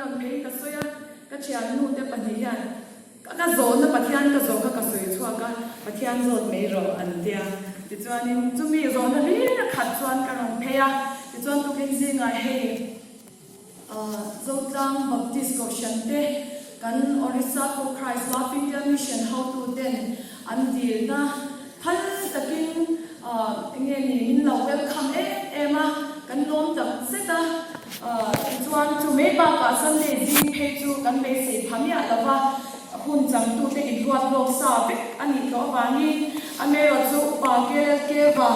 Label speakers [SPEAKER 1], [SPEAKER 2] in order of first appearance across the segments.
[SPEAKER 1] rawn phei ka sawi a, ka thiannu te pahnih hian ka zawhna Pathian ka zawh kha ka sawi chhuak a, Pathian zawt mai rawh an tia. Tichuanin chumi zawhna hlir a khat chuan ka rawn phei a, tichuan tukin zingah hei, Zotlang Baptist Kohhran te, kan Orissa for Christ Love India Mission hotu ten an dilna phal takin enge ni min lo welcome em em a, kan lawm tak zet a. Tichuan chu mai bakah Sunday zing phei chu kan beisei pha miah lo va, hun changtute inruat lawk sa vek a nih tawh avangin amaherawhchu Upa KLK va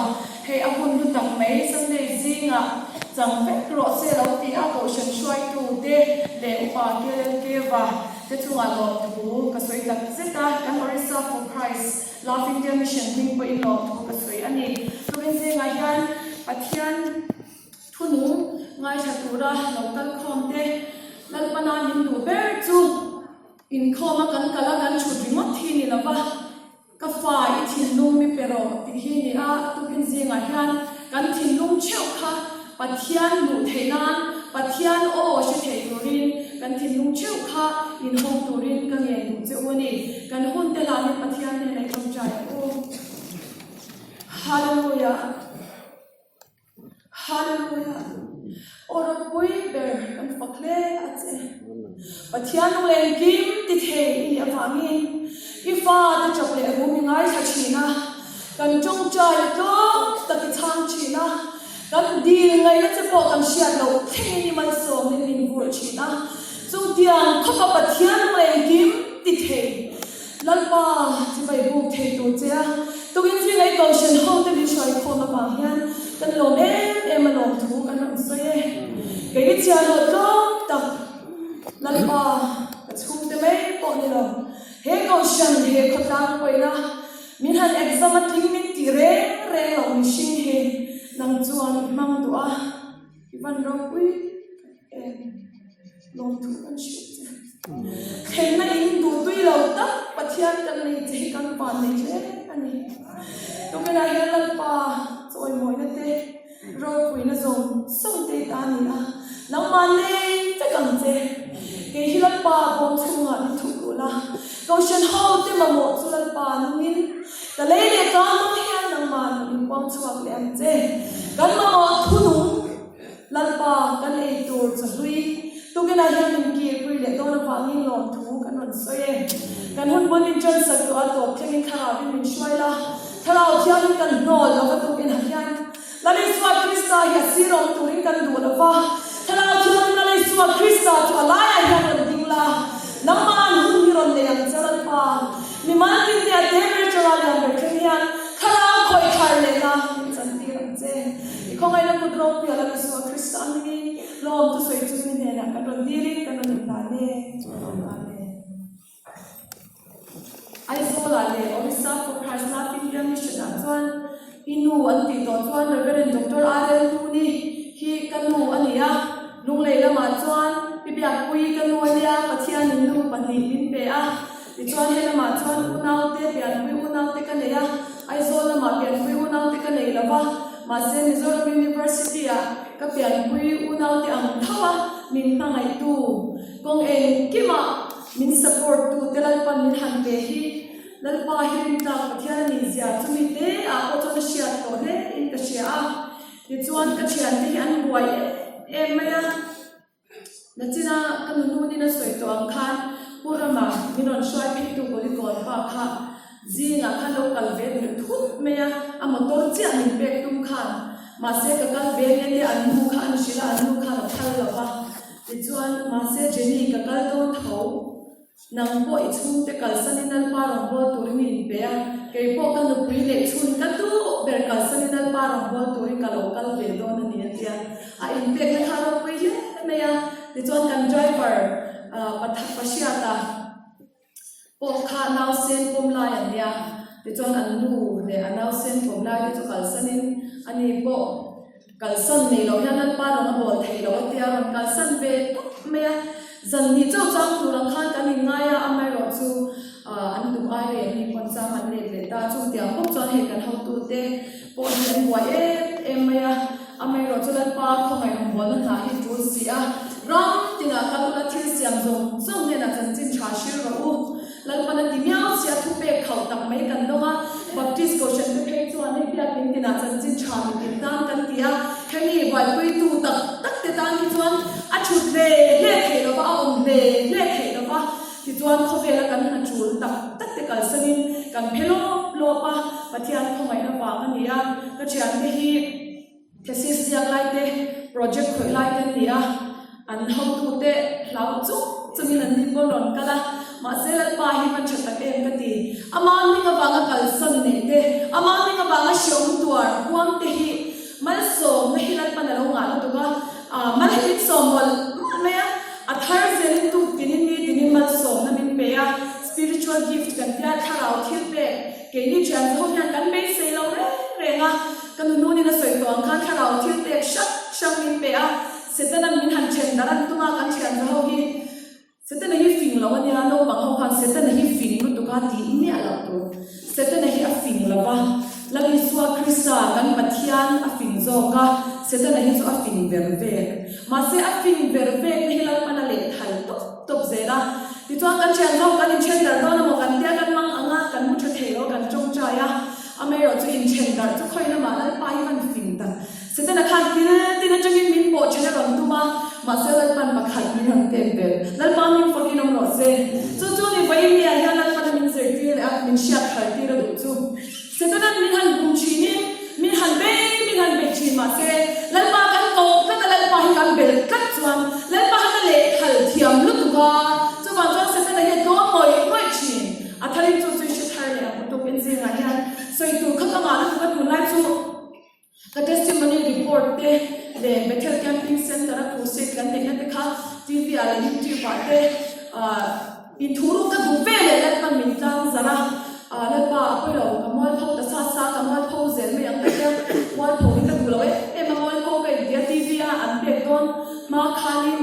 [SPEAKER 1] Hei a hun hlu tak mai, Sunday zingah chang vek rawh se lo ti a Kohhran hruaitu te leh Upa KLKva te chungah lawmthu ka sawi tak zet a, kan Orissa for Christ Love India Mission hming pawhin lawmthu ka sawi a ni. Tukin zingah hian Pathian thunung ngaithla tura lo kal khawm te Lalpana min duh ber chu inkhawma kan kal a kan thut ringawt hi ni lova, Ka fa i thinlung mi pe rawh tih hi ni a, tukin zingah hian kan thinlung theuh kha Pathian hmuh theih nan, Pathian aw hre thei turin kan thinlung theuh kha inhawng turin ka ngen duh che u a ni. Kan hun te hlanin Pathian hnenah i tawngtai ang u. Hallelujah. Hallelujah! Aw ropui ber kan fak hle a che. Pathian nung leh engkim ti thei i nih avangin i fate chawp leh rum i ngaithla thin a, kan tawngtai a tlawm tak i chhang thin a, kan dil ngaihna che pawh kan hriat loh thlengin i malsawmin min vur thin a. Chutiang khawpa Pathian nung leh engkim ti thei Lalpa chibai buk thei tur che a, tukin zinga i kohhran ho te min hruai khawm avang hian kan lawm em em a lawm thu kan rawn sawi e. Kei i chhiahhlawh tlawm tak Lalpa ka chhungte mai pawh ni lo, he kohhran he khawtlang pawina min han exam a tling min tih reng reng loh mihring hi nang chuan i hmang duh a, i van ropui tak em. Lawmthu kan hrilh che. Thlenna in duhtui lo tak Pathian kan nei che hi kan van nei hle a ni. Tukinah hian Lalpa chawimawina te, ropuina zawng zawng te i ta a ni a, nangmah nei vek ang che. Kei hi Lalpa bawm chhungah min thup duh la, Kohhran ho te mamawh chu Lalpa nungin ka lei leh ka hmang hian nangmah nun in puang chhuak leh ang che. Kan mamawh thunung. Lalpa, kan ei tur chahlui tukinah hian min kirpui leh dawn avangin lawmthu kan rawn sawi e. Kan hun bul min ṭansak tawh a, tawp thlengin thlarauin min hruai la, thlarau thiangin kan hnawl lo va tukinah hian Lal Isua Krista hi a sir awm turin kan duh lo va, thlarau thiangin Lal Isua Krista chu a laiah hian rawn ding la, nangmah an hun hi rawn nei ang che Lalpa. Mimal tinte a te ber chawrah lian ber thleng hian thlarau khawih thar lehna min chantir ang che. I khawngaihna kut ropui a Lal Isua Krista hmingin lawm thusawi chu mi hnenah kan rawn dilin kan rawn inhlan e. Amen. Aizawlah leh Orissa for Christ Love India Mission ah chuan i nu an tih tawh chuan Reverend Doctor R L Tuni hi ka nu a ni a, Lunglei lamah chuan Pi Biakpuii ka nu a nia, Pathianin nu pahnih min pe a. Tichuan he lamah chuan unaute, pianpui unaute ka nei a, Aizawl lamah pianpui unaute ka nei lo va, mahse Mizoram University-ah ka pianpui unaute ang tho a, min hmangaihtu, kawng engkimah min support tu te Lalpan min han pe hi Lalpa hi rintlak Pathian a nih zia chumi te ah pawh chuan a hriat tawh hle in ka hria a, tichuan ka thiante hi an buai em em mai a. Nachina ka nununin a sawi tawh ang khan Pu Rama min rawn hruai pheitu Kulikawn pa kha zingah khan lo kal ve duh thut mai a, a motor chiah min pek tum khan mahse ka kal ve nge te an nu kha a ni hrilh a, an nu khan a phal lo va, tichuan mahse Jenny ka kal dawn tho. Nang pawh i chhungte kalsanin Lalpa rawngbâwl turin i inpe a, kei pawh ka nupui leh chhun ka duh ber kalsanin Lalpa rawngbâwl turin ka lo kal ve dawn a ni a ti a. A inpekna kha a ropui hle mai a, tichuan kan driver Pahriata pawh kha nausen pawm lai an nia, tichuan an nu leh a nausen pawm lai te chu kalsanin ani pawh Kalsan nei loh hian Lalpa rawn a bawl thei lo a tia rawn kalsan ve tawp mai a. Zan hnih chauh chang tur ang khan kan inngai a, amaherawh chu an duh ai leh mi pawn chang an let leh ta. Chung tiang bawk chuan hei kan hotute pawh hi an buai em em mai a, amaherawh chu Lalpa khawngaih rawngbawlna hna hi tul si a, ram tinah kal ula thil. hril rawh u. Lalpan a ti miau si a, thupek khauh tak mai kan dawng a. Baptist Kohhran te phei chuan hei biakin tinah chanchin tha mitin tan kan ti a, hemi buaipuitu tak tak te tan hi chuan a thut hle hle theih lo va, a awm hle hle theih lo va. Tichuan khawvela kan hna tul tak tak te kalsanin kan phe lawp lawp a, Pathian khawngaihna vang a ni a, ka thiante hi thesis ziak lai te, project khawih lai te an ni a, an hotute hlau chung chungin an ni pawn rawn kal a, mahse Lalpa hi hman tha tak em ka ti. Ama hming avanga kalsan neih te, ama hming avanga hreawm tuar huam te hi Malsawmna hi Lalpan a lo ngah lutuk a, mal hi min sawm mawlh mawlh mai a, a thar zelin tuk tinin ni tinin malsawmna min pe a, spiritual gift kan tia thlarau thil pek keini thian ho hian kan beisei lo reng reng a, ka nununin a sawi tawh ang khan thlarau thil pek hrang hrang min pe a, Setana'n min han then darh an tum a kan thian ho hi. Setana hi fing lo a nia, naupang ho khan Setana hi fing lutuk a tih miah loh tur. Setana hi a fing lo va, Lal Isua Krista kan Pathian a fing zawk a, Setana hi chu a fing ver vek. Mahse a fing ver vek te hi Lalpan a lehthal tawp tawp zel a. Tichuan kan thian ho kan inthen darh dawn emaw kan tia kan mang ang a, kan mu tha thei lo a kan tawngtai a, amaherawh chu inthen darh chu khawi lamah Lalpa hi van fing tak. Setana khan thil tin atangin min pawh then a rawn tum a, mahse Lalpan pakhat min rawn pek belh. Lalpa min fakin awm rawh se. Chu chu ni vawiin ni ah hian Lalpana min zirtir leh a, min hriat thar tir a duh chu. Setana'n min han bum thinin, min han bei, min han bei thin mahse Lalpa kan ko tlat a, Lalpa hi kan belh tlat chuan Lalpa han a lehkhal thiam lutuk a, chuvang chuan Setana hi a tlawm ngawih ngawih thin. A tharin chu chu i hre thar leh ang lutuk inzingah hian sawi tur kha ka ngah lutuk a tunlai chu. Ka testimony report te leh Bethel Camping Centre a crusade kan neihna te kha TV ah leh YouTube ah te inthuruk ka duh ve leh Lalpan min tlang zarh a, Lalpa a pawi lo, ka mualpho ta sa sa, ka mualpho zel mai ang ka tia, mualpho hi ka duh lo em em a, mualpho ka inti a TV a an pek dawn hma khanin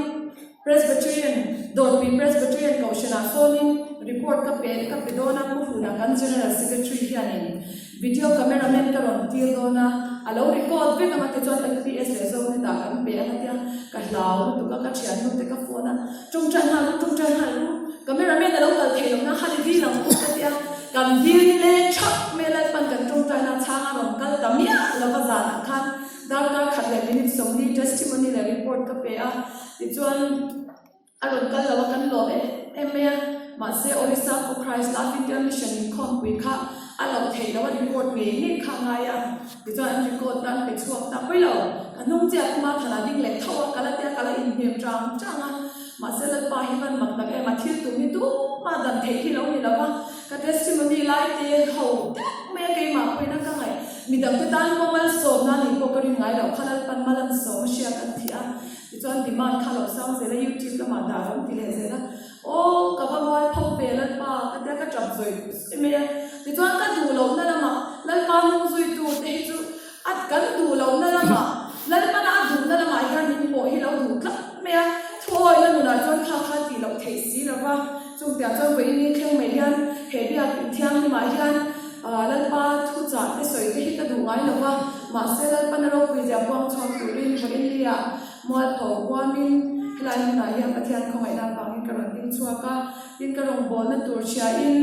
[SPEAKER 1] Presbyterian, Dawrpui Presbyterian Kohhranah sawnin report ka pe ka pe dawn a, Pu Hluna kan General Secretary hianin video cameraman ka rawn tir dawn a, a lo record vek ang a tichuan LPS leh Zonet-ah kan pe ang a tia, ka hlau lutuk a, ka thiannu te ka phone a, tawngtai nghal ru, tawngtai nghal ru, cameraman a lo kal thei lohna khan i dil ang u ka tia, kan dil leng thap mai a, Lalpan kan tawngtaina chhang a rawn kal ta miah lova zanah khan darkar khat leh minute 40 testimony leh report ka pe a. Tichuan, a rawn kal lo a, kan lawm em em mai a. Mahse, Orissa for Christ Love India Mission inkhawmpui kha a loh theih loh a, record ngei ngei kha a ngai a. Tichuan, an record na an pe chhuak ta pui lo. Ka hnung chiah khuma than a ding leh tho a, ka la tia ka la inhnem chang chang a. Mahse, Lalpa hi van mak tak em, a thil tum hi tumah dan theih hi lo ni lo va. Ka testimony lai te ho deuh mai a, keimah pawhin a ka ngaih. Midangte tan pawh malsawmna nih pawh ka rin ngai loh kha Lalpan mal an sawm a hria kan thi a. Tichuan demand kha lo sang zel a, YouTube lamah dah rawn ti leh zel a, Aw ka va mual pho ve Lalpa ka tia ka tap zawih zawih mai a. Tichuan ka duh lohna lamah Lalpa hnung zuitu te hi chu a kan duh lohna lamah Lalpana a duhna lamah hian min pawh hi lo duh tlat mai a, thuawihna nunah chuan kha kha tih loh theih si lo va. Chungtiah chuan vawiin ni thleng mai hian he biak inthianghlimah hian Lalpa thuchah te sawi te hi ka duh ngai lo va, mahse Lalpana ropui zia puang chhuak turin vawiin nia mualpho huamin helai hmunah hian Pathian khawngaihna avangin ka rawn ding chhuak a, tin ka rawngbawlna tur hriain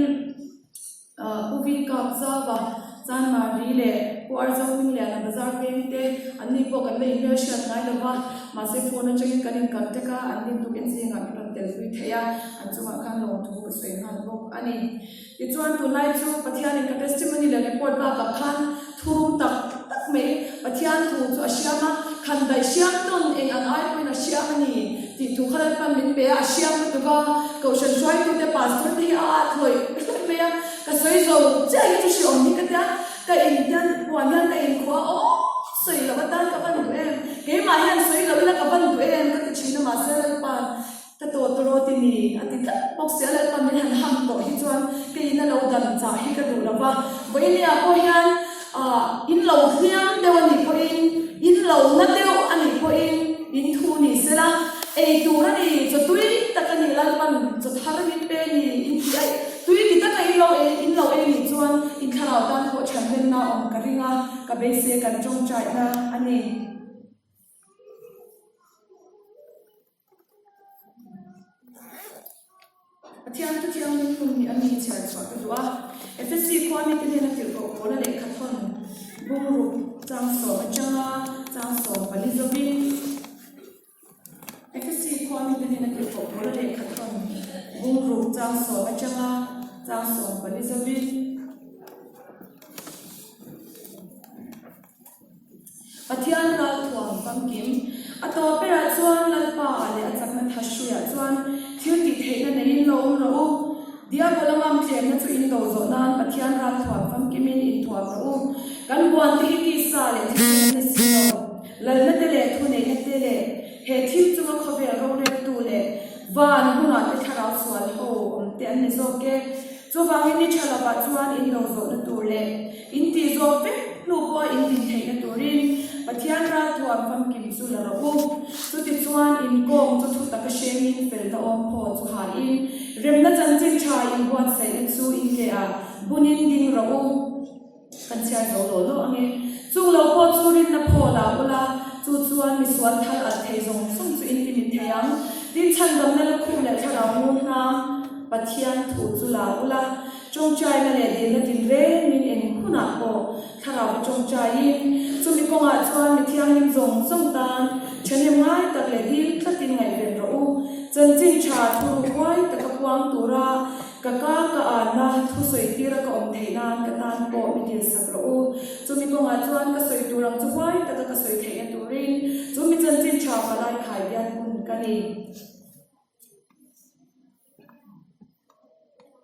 [SPEAKER 1] Pu Vi Kap Zauva, Chanmari leh Pu Arzo Hmingliana bazar veng te an ni pawh kan la inhmel hriat ngai lo va, mahse phone atangin kan incontact a, an ni tuk en zingah min rawn telpui thei a, an chungah khan lawmthu ka sawi nghal bawk a ni. Tichuan tunlai chu Pathianin ka testimony leh report bakah khan thurum tak tak mai Pathian thu chu a hriam a, khan daih hriam tawn eng ang ai pawhin a hriam a ni tih thu kha Lalpan min pe a, a hriam lutuk a, Kohhran hruaitute pastor te hi a at hlawih hlawih mai a, ka sawi zo chiah hi chu hriawm hi ka tia, ka in hian puan hian ka inkhua a, aw sawi loh atan ka van duh em, keimah hian sawi loh ila ka van duh em ka ti thin a mahse Lalpan Ka tawtawraw ti ni a ti tlat bawk si a, Lalpa min han ham tawh hi chuan keiin a lo dan chah hi ka duh lo va, vawinia pawh hian ah in lo hliam deuh a nih pawhin, in lo na deuh a nih pawhin in thu ni sela, ei tur a ni, chaw tui tak a ni, Lalpan chaw thar min pe ni in ti aih, tui ti taka in lo ei in lo ei nih chuan in thlarau tan pawh thianhlenna awm ka ring a, ka beisei kan tawngtaihna a ni. Pathian thu thianghlim hmun hi a mi chhiar chhuah ka duh a. Efesi khua mite hnena tirhkoh Paula lehkhathawn bungruk changsawm atanga changsawm pali zawin Efesi khua mite hnena tirhkoh Paula lehkhathawn bungruk changsawm atanga changsawm pali zawin. Pathian ralthuam famkim. A tawp berah chuan Lalpa leh a chakna thahruiah chuan thil tih theihna neiin lo awm rawh u. Diabola ngamthlemna chu in do zawh nan Pathian ralthuam famkimin inthuam rawh u. Kan buante hi tisa leh thisen an ni si lo. Lalna te leh thuneihna te leh he thil chunga khawvel roreltu leh van hunah te thlarau sual ho awm te an ni zawk e. Chuvangin ni tha lovah chuan in lo zawhna tur leh in tih zawk vek hnu pawha in din theihna turin Pathian ralthuam famkim chu la rawh u. Chutichuan in kawng chu thu taka hrengin felna awm phaw chu hain remna chanchin tha in buatsaihna chu in ke ah bunin ding rawh u. Kan chhiar zo lo lo ang e. Chung lo pawh chu rinna phaw la ula, chu chuan misual thal alh thei zawng zawng chu in timit thei ang. Tin, chhandamna lukhum leh thlarau ngun hnam Pathian thu chu la ula, tawngtaina leh dilna tinrengin eng hunah pawh thlarau tawngtaiin, chumi kawngah chuan mi thianghlim zawng zawng tan thahnem ngai tak leh dil tlatin ngaihven rawh u. Chanchin tha thuruk huai taka puang tura Ka ka ka anna thu sawi tira ka awm theih nan ka tan pawh mi dilsak rawh u. Chumi kawngah chuan ka sawi tur ang chu huai taka ka sawi theihna turin chu mi chanchin tha palai khai bial hun ka ni.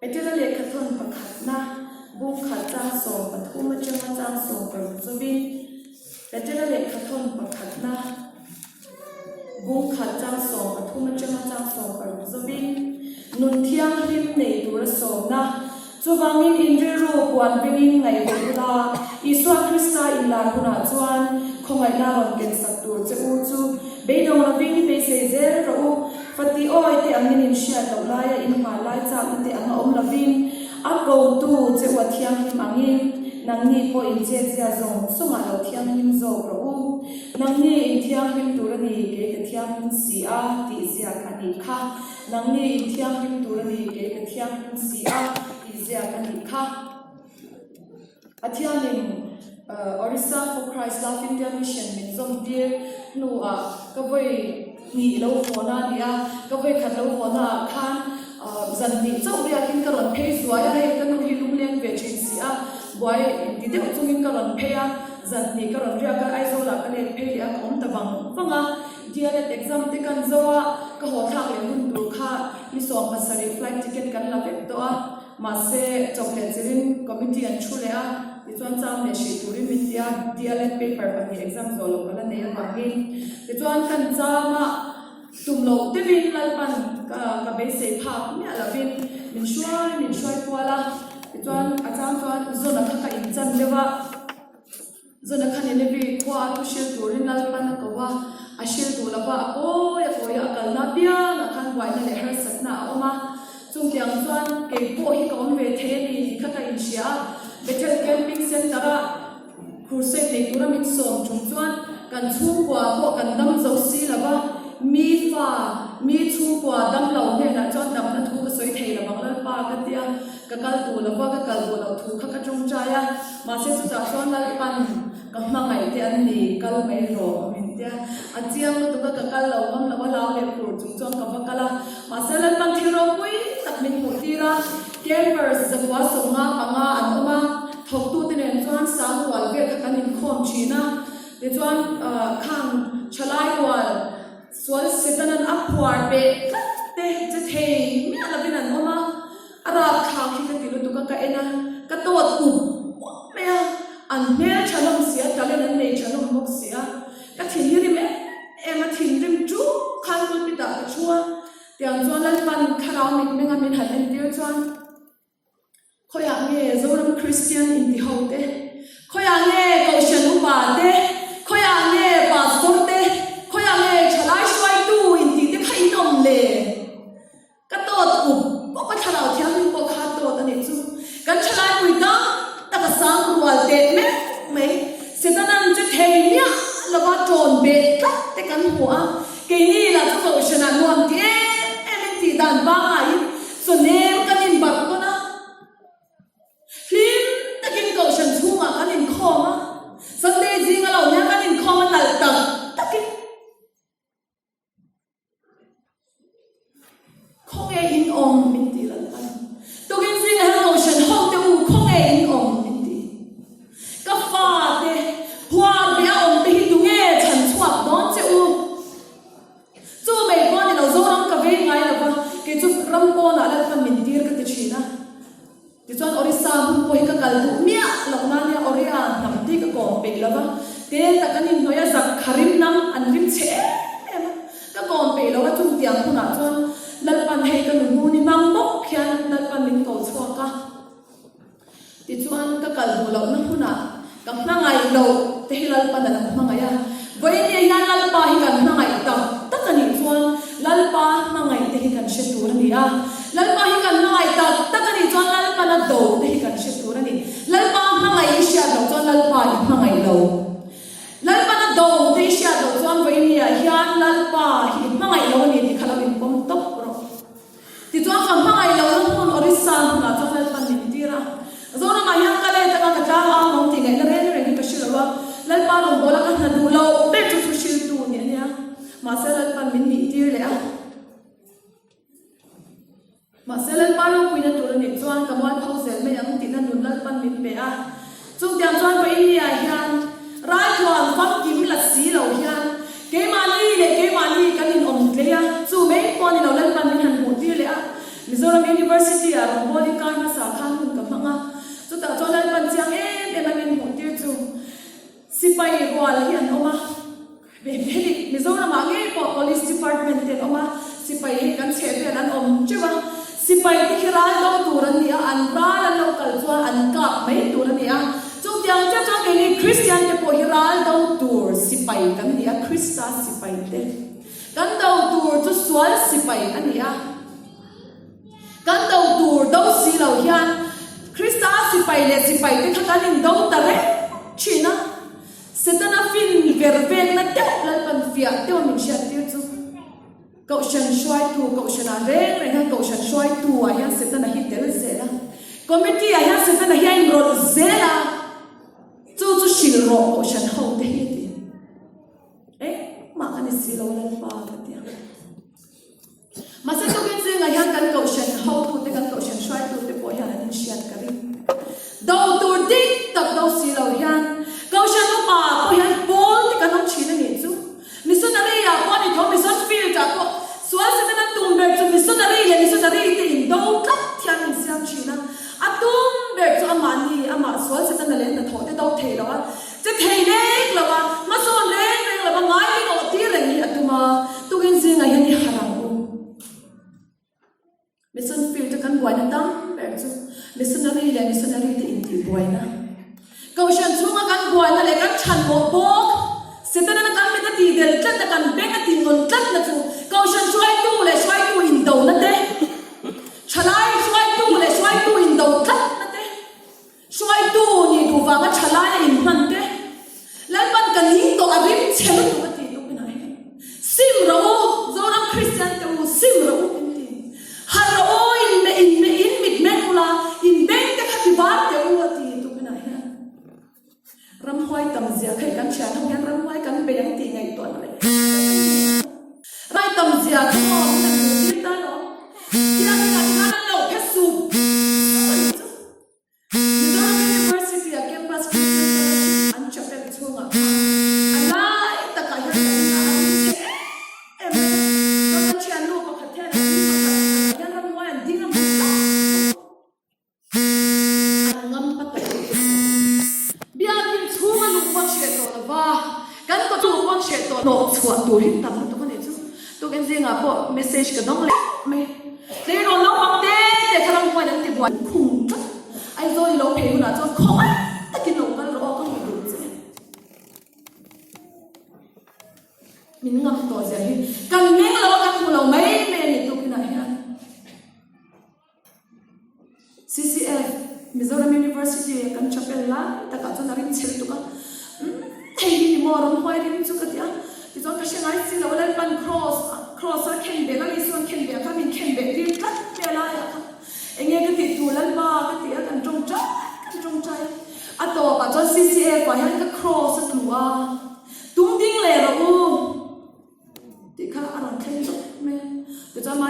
[SPEAKER 1] Petera lehkhathawn pakhatna bungkhat chang 13 atanga chang 16 chawin Petera lehkhathawn pakhatna Bungkhat chang 13 atanga chang 16 zawin nun thianghlim nei tura sawmna. Chuvangin in rilru puan vengin ngaihven ula, Isua Krista inlar hunah chuan khawngaihna rawn kensak tur che u chu beidawng lovin beisei zel rawh u. Fati awi te angin in hriat loh laia in hma lai chakna te anga awm lovin a kotu che u a thianghlim angin nangni pawh in chetzia zawng zawngah lo thianghlim zawk rawh u. Nangni in thianghlim tur a ni, kei ka thianghlim si a, tih ziak a nih kha. Nangni in thianghlim tur a ni, kei ka thianghlim si a, tih ziak a nih kha. Pathianin Orissa for Christ Love India Mission min zawmtir hnuah ka vawi hnih lo hawna a ni a, ka vawi khat lo hawna ah khan zan hnih chauh biakin ka rawn phei zuai a, hei ka nu hi lungleng ve thin si a, buai inti deuh chungin ka rawn phei a, zan hnih ka rawn riak a, Aizawlah ka let phei leh a, ka awm ta vang vang a, DLEd exam te kan zo a, ka haw thlak leh hun tur kha ni 17 flight ticket kan la vek tawh a, mahse chawp leh chirin committee an thu leh a, tichuan cham leh hrih turin min ti a, DLEd paper pahnih exam zawh loh ka la nei avangin tichuan kan cham a. Tum loh deuhin Lalpan ka ka beisei phak miah lovin min hruai min hruai kual a, tichuan a chang chuan Zona kha ka inchan deuh a, Zona kha Nineveh khua a thu hril turin Lalpan a ko a, a hril duh lova a kawi a kawi a, a kalna apiangah khan buaina leh harsatna a awm a, chungtiang chuan kei pawh hi ka awm ve thei a ni tih kha ka inhria a, Bethel Camping Centre-a Crusade nei tura min sawm chung chuan kan chhungkua pawh kan dam zo si lo va, mi fa, mi chhungkua dam lo hnenah chuan damna thu ka sawi thei lo vang Lalpa ka ti a, ka kal duh lo va, ka kal duh loh thu kha ka tawngtai a, mahse chutah chuan Lalpan ka hmangaih te an ni, kal mai rawh min ti a, a chiang lutuk a ka kal lo ngam lo a, lau leh phur chung chuan ka va kal a, mahse Lalpan thil ropui tak min hmuh tir a, campers zakua 55 an awm a. Thawktute nen chuan sang rual vel kha kan inkhawm thin a, tichuan khang thalai rual sual Setanan a phuar beh tlat te che thei miah lovin an awm a, a rapthlak hi ka ti lutuk a, ka en a, ka tawt up up mai a, an hmel tha hlawm si a, talent an nei tha hlawm bawk si a, ka thinrim em em a, thinrim ṭup khan pulpit ah ka thu a, tiang chuan Lalpan thlarau mitmenga min han entir chuan. Khawiah nge Zoram Kristian intiho te? Khawiah nge Kohhran upa te? Khawiah nge Pastor te? Khawiah nge thalai hruaitu intih te kha in awm le? Ka tawt up up a thlarau thianghlim pawh kha tawt a nih chu. Kan thalai pui tam tak a sang rual teh meuh mai. Setanan che thei miah lova tawn beh tlat te kan hmu a. Keini lah chu Kohhranah nuam ti em em in tih dan pangaiin. Chawnem kan inbarh tawn a. Hlim takin kohhran chhungah kan inkhawm a. Sunday zinga lo hian kan inkhawm a nalh tak takin. Khawnge in awm min ti Lalpan. Tukin zingah hian kohhran ho te u khawnge in awm min ti. Ka fate huar leh a awm te hi tunge chhan chhuak dawn che u. Chu mai pawh a ni lo, Zoram ka vei ngai lo va, kei chu ram pawnah Lalpan min tir ka ti thin a. Tichuan Orissa hmun pawh hi ka kal duh miah loh nan nia Oriya hnam tih ka kawm peih lo va, te tak an inhnawih a, zak kha rim nam an rim chhe em em a, ka kawm peih lo a, chung tiang hunah chuan Lalpan hei ka nu hnu ni hmang bawk hian Lalpan min ko chhuak a. Tichuan, ka kal duh lohna hunah ka hmangaih loh te hi Lalpan a lo hmangaih a. Vawiin hian Lalpa hi kan hmangaih tak tak a nih chuan Lalpa hmangaih te hi kan hre tur a ni a. Lalpa hi kan hmangaih tak tak a nih chuan Lalpan a do te hi kan hre tur a ni. Lalpa hmangaih i hriat loh chuan Lalpa i hmangaih lo. Lalpan a do te i hriat loh chuan vawiin hian Lalpa hi i hmangaih lo a ni tih kha lo inpawm tawp rawh. Tichuan ka hmangaih lohna hmun Orissa hmunah chuan Lalpan min tir a. Zoramah hian ka let anga ka tlang ang awm tih ngaihna reng reng hi ka hre lo a. Lalpa rawngbawla ka hna duh loh ber chu thu hriltu nih a nia. Mahse Lalpan min nih tir leh a. Mahse Lalpa ropuina tur a nih chuan ka mualpho zel mai ang tihna nun Lalpan min pe a. Chutiang chuan ka India hian ralthuam famkim la si lo hian keimahni leh keimahni kan inawm tlei a, chu mai pawh a ni lo Lalpan min han hmuh tir leh a. Mizoram University ah rawngbawlin kar hmasa khan hun ka hmang a, chutah chuan Lalpan chiang em em a min hmuh tir chu sipai rual hi an awm a. Hemi Mizoramah ngei pawh Police Department te an awm a, sipai hi kan chheh vel an awm teuh a, sipai te khi ral do tur an ni a, an ral an lo kal chuan an kap mai tur a ni a, chutiang chiah chuan keini Kristian te pawh hi ral do tur sipai kan ni a, Krista sipai te kan do tur chu sual sipai a ni a. Kan do tur do si lo hian Krista sipai leh sipai te kha kan indo ta reng thin a. Setana fin ver vekna deuh Lalpan fiah deuh a min hriattir chu Kohhran hruaitu, Kohhranah reng reng hian Kohhran hruaitu ah hian Setana hi tel zel a, Committee ah hian Setana hi a inrawlh zel a, chu chu hrilh rawh Kohhran ho te hi a ti. Engmah ka ni si lo Lalpa ka ti a. Mahse tukin zingah hian kan kohhran hotute, kan kohhran hruaitute pawh hian an inhriat ka ring. Do tur dik tak do si lo hian kohhran upa pawh hian pawl te kan awm thin a nih chu. Missionary ah pawh a ni tho, mission field ah pawh sual Satan an tum ber chu missionary leh missionary te indo tlat hian an insiam thin a. A tum ber chu amahni, amah sual Setana leh hnathawh te do thei lo a. Che thei lek lo a, hmasawn reng reng lo a, ngai min awh tir reng hi a tum a, tukin zingah hian i harh ang u. Mission field a kan buaina tam ber chu missionary leh missionary te intih buaina. Kohhran chhunga kan buaina leh kan chhan mawh bawk, Setana kan mit a tih del tlatna, kan beng a tih ngawn tlatna chu Kohhran hruaitu leh hruaitu indona te, thalai hruaitu leh hruaitu indo tlatna te, Hruaitu nih duh vanga tha lai a inhman te, Lalpan ka ning tawh a rim chhe lutuk a ti tuk inah hian sim rawh u, Zoram Kristian te u sim rawh u min ti. Harh rawh u, in meh in meh in mit mek ula, in beng te kha ti var teh u a ti tuk inah hian ramhuai tam zia kha i kan thian ho hian ramhuai kan bei ang tih ngaihtuah na leh Rai tam zia kha maw min han hmuh tir ta lo, Biakin ah khan an lo phe sup sup a nih chu. Mizoram University-a Campus Christian Fellowship an chapel chhungah khan a lai takah hian ka ring a, a ring chhe em em mai a. Chuan kan thiannu pakhat hian a ding pakhat pakhatah hian ramhuai an ding a hmu tlat bawk a. An ngam pa tawh lutuk. Biakin chhunga luh pawn hreh tawh lo va, kan kawtu pawn hreh tawh hnawh chhuah tur hi tam lutuk a nih chu. Tukin zingah pawh message ka dawng leh mai. Tleirawl naupang te te kha ramhuan an ti buai khum tlat. Aizawl i lo phei hunah chuan khawngaih takin lo kal rawh aw ka hmu duh che. Min ngam tawh zia hi kan meng lo a kan hmu lo mai mai a ni tukinah hian. CCF, Mizoram University a kan chapel lai takah chuan a rim chhe lutuk a, umm hei hi ni maw ramhuai rim chu ka ti a, tichuan ka hre ngai si lo a, Lalpan cross cross a khenbeh Lal Isuan khenbeh ah khan min khenbeh tir tlat mai a laiah khan.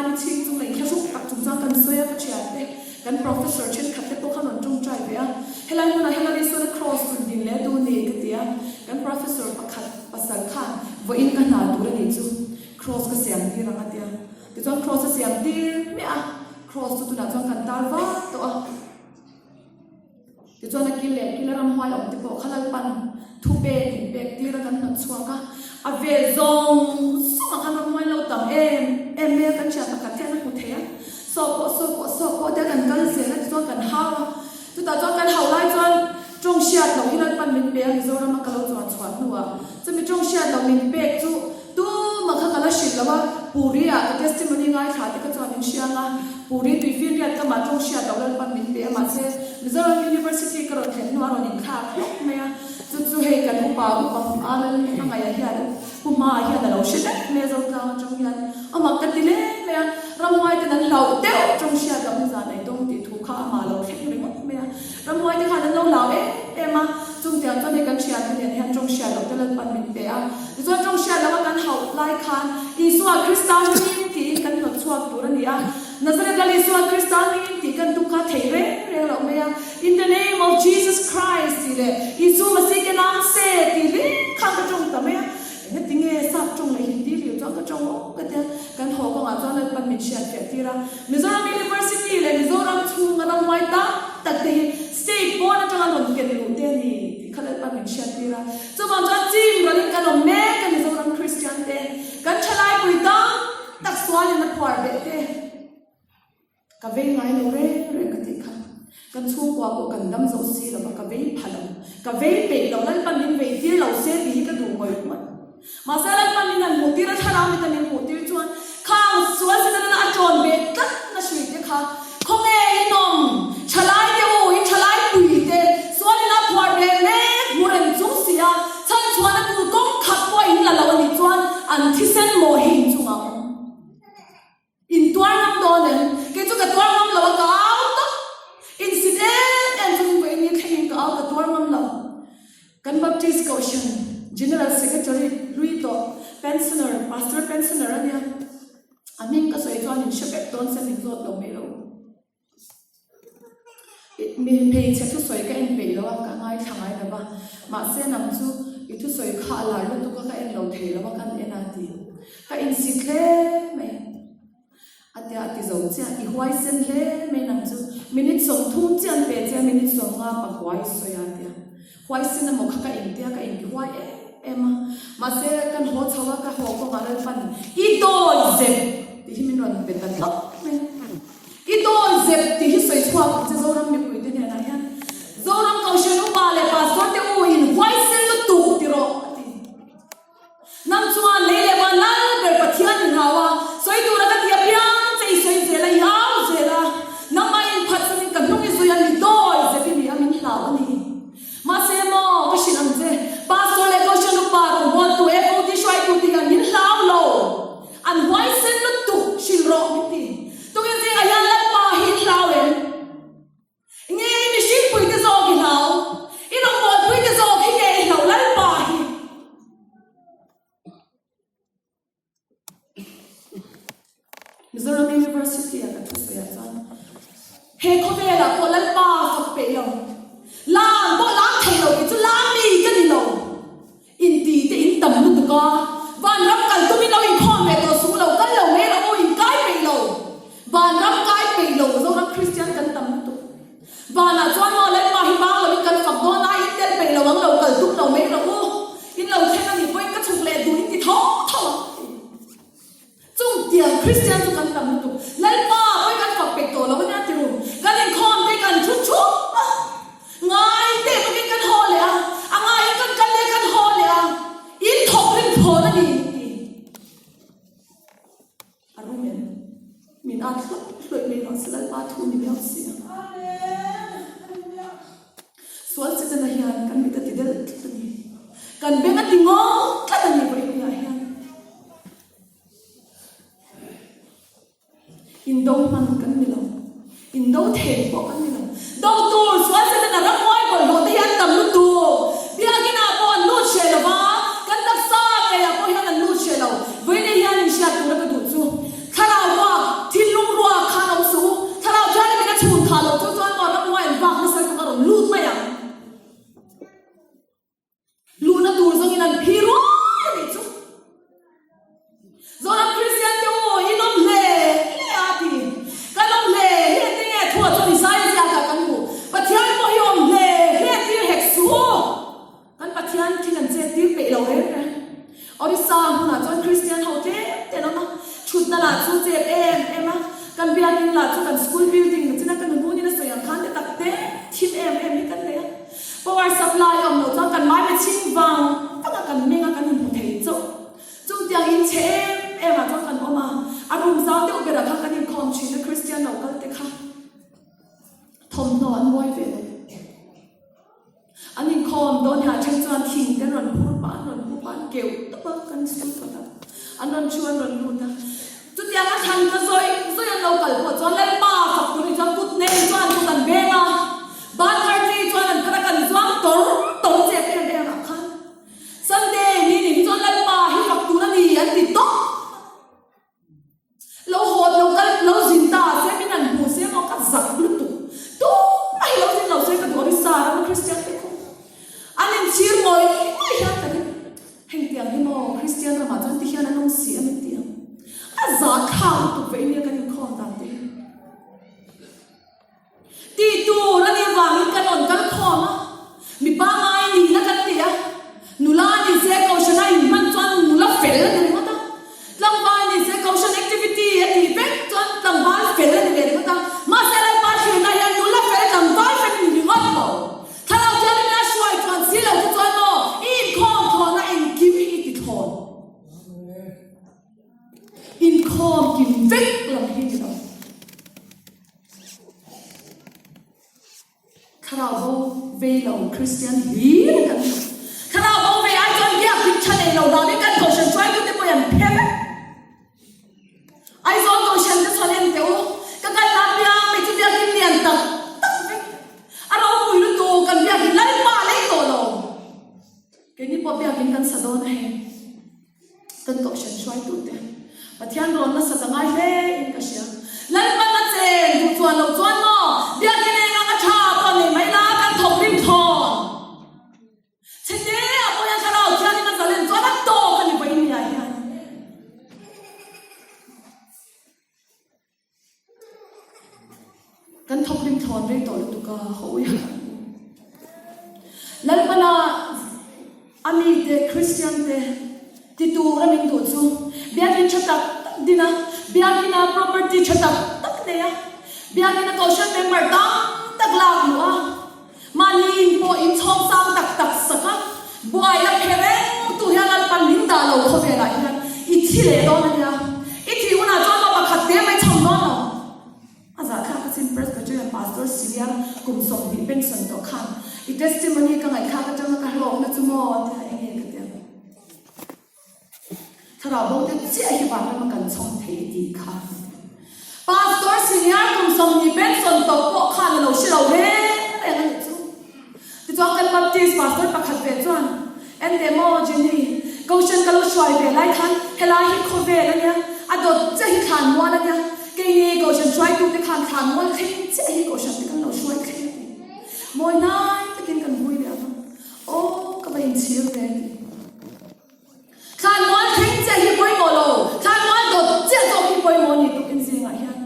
[SPEAKER 1] Maimichhing chung leh inthlahrung tak chung chuan kan sawi a, ka thiante, kan professor thenkhat te pawh khan rawn tawngtai ve a, helai hmunah hian Lal Isuan a cross rawn din leh duh ni ka ti a, kan professor pakhat pasal khan vawiin ka hna tur a nih chu cross ka siam tir ang a ti a, tichuan cross a siam tir miah a, cross chu tunah chuan kan tar vak tawh a. Tichuan a kil leh kil a ramhuai awm te pawh kha Lalpan thu pek in pek tir a kan hnawt chhuak a, a vel zawng zawng ah khan ramhuai lo tam em em mai a, kan thian pakhat hian a hmu thei a, saw pawh saw pawh saw pawh te a kan kal zel a tichuan kan hau a, chutah chuan kan hau lai chuan tawng hriat loh hi Lalpan min pe a Mizoram a ka lo chuan chhuah hnuah chumi tawng hriat loh min pek chu Tumah kha ka la hrilh lo a, Puri ah ka testimony ngaithla te kha chuan min hriang a, Puri tuifinriat ka mah tawng hriat loh Lalpan min pe a, mahse Mizoram University ka rawn thlen hnuah a rawn inthlak hlawk mai a, chu chu hei kan upa upa Alan Hmangaih ah hian Pu Hma ah hian a lo hre daih mai a Zotlang atang hian a mak ka ti hle mai a, Ramhuai ten an hlauh deuh tawng hriat loh nizan ei dawng tih thu kha amah a lo thleng ringawt mai a. Ramhuai te khan an lo hlau em em a, chung tiang chuan hei kan thiante nen hian tawng hriat loh te Lalpan min pe a. Tichuan tawng hriat loh a kan hauh lai khan Isua Krista hmingin tiin kan hnawt chhuak tur a ni a. Nazareth Lal Isua Krista hmingin tih kan tum kha thei reng reng loh mai a. In the name of Jesus Christ tih leh Isu Masih ke naam se tih hlim khan ka tawng ta mai a. Engati nge sap tawng leh Hindi liu chuan ka tawng awm ka tia. Kan haw kawngah chuan Lalpan min hriat fiah tir a. Mizoram University leh Mizoram chhunga ramhuai tam tak te hi state pawn atanga rawn ken luh te a ni tih kha Lalpa min hriat tir a. Chuvang chuan chim rawlin kan awm mek a Mizoram Kristian te, kan thalaipui tam tak sualin a phuar beh te ka vei ngai lo reng reng ka tih kha. Kan chhungkua pawh kan dam zo si lo va, ka vei pha lo, ka vei peih lo, Lalpan min vei tir lo se tih hi ka duh ngawih ngawih. Mahse Lalpan min han hmuh tir a, thlarau mita min hmuh tir chuan khang sual Setana a ṭawn ve tlat na hrui te kha khawnge in awm, ṭhalai te u, in ṭhalai pui te, sual ina phuar ve mek hmu reng chung si a, chhanchhuahna tur kawng khat pawh in la lo a nih chuan an thisen mawh hi in chungah a awm. In tuar ngam dawn em? Kei chu ka tuar ngam lo a, ka au tawp. Insit em em chungin vawiin ni thlengin ka au, ka tuar ngam lo. Kan Baptist Kohhran General Secretary hlui tawh, pensioner, Pastor pensioner a nia. A hming ka sawi chuan in hre vek dawn se min zawt lo mai lo. Hmeichhe thusawi ka en peih lo a, ka ngaithla ngai lo va. Mahse nang chu i thusawi kha a lar lutuk a, ka en lo thei lo a, kan en a ti. Ka insit hle mai. A tia a ti zo chiah, i huaisen hle mai nang chu. Minute 30 chiah an pe che a, minute 50 pa huai sawi a tia. Huaisen emaw kha ka intia, ka intihuai em em a. Mahse kan haw chho a, ka haw kawngah Lalpan i dawi zep tih hi min rawn pe ta hlauh mai. I dawn zep tih hi sawi chhuak ang che Zoram mipuite hnenah hian. Zoram Kohhran upa leh Pastor te u in huaisen lutuk ti rawh a ti. Nang chuan lei leh van lal ber Pathian i hlau a, sawi tura ka ti apiang che i sawi zel a, i au zel a. Nangmah inphatsanin ka hnung i zui a, mi dawi zep i ni a, min hlau a ni. Mahse maw, ka hrilh ang che, Pastor leh Kohhran upa rawngbawltu, FOT hruaitu te hian min hlau lo. An huaisen lutuk hrilh rawh min ti. Tukin zingah hian Lalpa hi in hlau em? Nge i mihringpui te zawk i hlau? I rawngbawlpui te zawk hi nge i hlauh Lalpa hi? Mizoram University a ka thusawi ah chuan he khawvel ah pawh Lalpa fak peih lo, lam pawh lam thei lo tih chu lam mi ka ni lo. Inti te in tam lutuk a, vanram kal tumin lo inkhawm ve tawh suh lo, kal lo mai rawh u, inkai peih lo. Vanram kai peih lo, Zoram Kristian kan tam lutuk. Vanah chuan maw Lalpa hi bang loin kan fak dawn a, in tel peih lo ang lo, kal tum lo mai rawh u. In lo thleng a nih pawhin ka chhuk leh duh in ti tho tho ang. Chung tiang Kristian chu kan tam lutuk. Lalpa pawi kan fak peih tawh lo a nia ti ru. Kan inkhawm te kan thu thup a, ngai teh bawkin kan haw leh a, a ngaiin kan kal leh kan haw leh a, in thawk rin thawn a ni ti a rum em? Min at hluaih hluaih mai mahse Lalpa thu ni miau si a. Sual Setana hian kan mit a ti del tlat a ni. Kan beng a ti ngawng tlat a ni vawiin hian. Indo hman kan ni lo. Indo thei pawh kan ni lo. Do tur sual Setana ramhuai bawlhhlawh te hi an tam lutuk. Biakinn ah pawh an lut hreh lo va, kan taksa keiah pawh hian an lut hreh lo. Vawiin hian inhriat tura ka duh chu thlarau ruak. Kan biakin lah chu kan school building na china ka nuhmunin a sawi ang khan te tak te thim em em hi kan nei a. Power supply a awm loh chuan kan mai machine vang vang a kan meng a kan inhmu thei chauh. Chutiang in chhe em em ah chuan kan awm a, a room zau deuh berah khan kan inkhawm thin a, Christian lo kal te kha thawmhnaw an mawi ve lo. An inkhawm dawn hian then chuan thing te an rawn phur pah, an rawn pu pah, an keuh tawp a, kan school kawt a, an rawn thu an rawn lut a. Chutiang a thlan ka zawi zawi an lo kal pawh chuan Lalpa fak tur hi chuan kut nei chuan kut an beng a, ban thar chi chuan an phar a kan zuang tawr tawr chep em em ah khan Sunday ni ni hi chuan Lalpa hi fak tur a ni an ti tawp a. Lo haw lo kal lo zin ta se min han hmu se maw ka zak lutuk. Tumah hi lo zin lo se ka duh a ni sa rama Kristian te khu an inchhir ngawih ngawih hian ka ring. Hengtiang hi maw Kristian ramah chuan ti hian an awm si a ni tih ang. A zahthlak lutuk ve nia kan inkhawm dan te hi. Tih tur a nih avangin kan rawn kal khawm a, mipa ngai nihna kan nei a, nula ni se Kohhran a inhman chuan nula fel a ni ringawt a, tlangval ni se Kohhran activity a tih vek chuan tlangval fel a ni ve ringawt a, mahse Lalpa thlirna hian nula fel tlangval fel a ni ringawt lo. Thlarau Thianghlimna hruai chuan si lo te chuan maw i inkhawm thlawna engkim hi i ti thlawn. Inkhawm kim vek lam hi ni lo. Thlarau bo vei lo Kristian hlir kan ni. Thlarau bo vei ai chuan biakdik tha nei lo vangin kan Kohhran hruaitute pawh an phe vek. Aizawl Kohhran te chuan en teh u, ka kal la piang mai chu biakin lian tak tak vek. A ropui lutuk kan biakin Lalpa lei tawh lo. Keini pawh biakin kan sa dawn a hei. Kan kohhran hruaitute Pathian rawn nasa ta ngai hle in ka hria. Lalpan a chen duh chuan loh chuan maw Biakin eng ang a tha pawh nei mai la kan thawk rim thawn. Chhete ah pawh hian Thlarau Thianghlim a zalen chuan a tawk a ni vawiin ni ah hian. Kan thawkrim thlawn rei tawh lutuk a, hawi a kan u. Lalpana a mite Kristian te ti tur a min duh chu Biakin tha tak tak din a, Biakina property tha tak tak nei a, Biakina Kohhran member tam tak lak luh a, Mahni in pawh in chhawm sang tak tak sak a, buai a phe reng tu hian Lalpan min dah lo khawvelah hian i thi leh dawn a nia. I thih hunah chuan pa pakhat te mai chhawm dawn lo. A zahthlak a chin Presbyterian Pastor Senior kum 20 pension tawh khan i testimony ka ngaihthlak atanga ka hlawkna chu maw tia enge ka ti ang. Thlarau bo te chiah hi vanram a kan chhawm thei tih kha Pastor senior kum 20 pension tawh pawh khan a lo hre lo reng reng a nih chu. Tichuan kan Baptist pastor pakhat ve chuan Ente maw Jenny, Kohhran ka lo hruai ve lai khan helai hi khawvel a nia, a dawt chiah hi thlan mual a nia, keini Kohhran hruaitute khan thlan mual thleng chiah hi Kohhran te kan lo hruai thleng a ti. Mawi hnai takin kan vui leh ang a, aw ka va inchhir ve a ti. Thlanmual thleng chiah hi pawimawh lo, thlanmual dawt chiah zawk hi pawimawh a ni tukin zingah hian.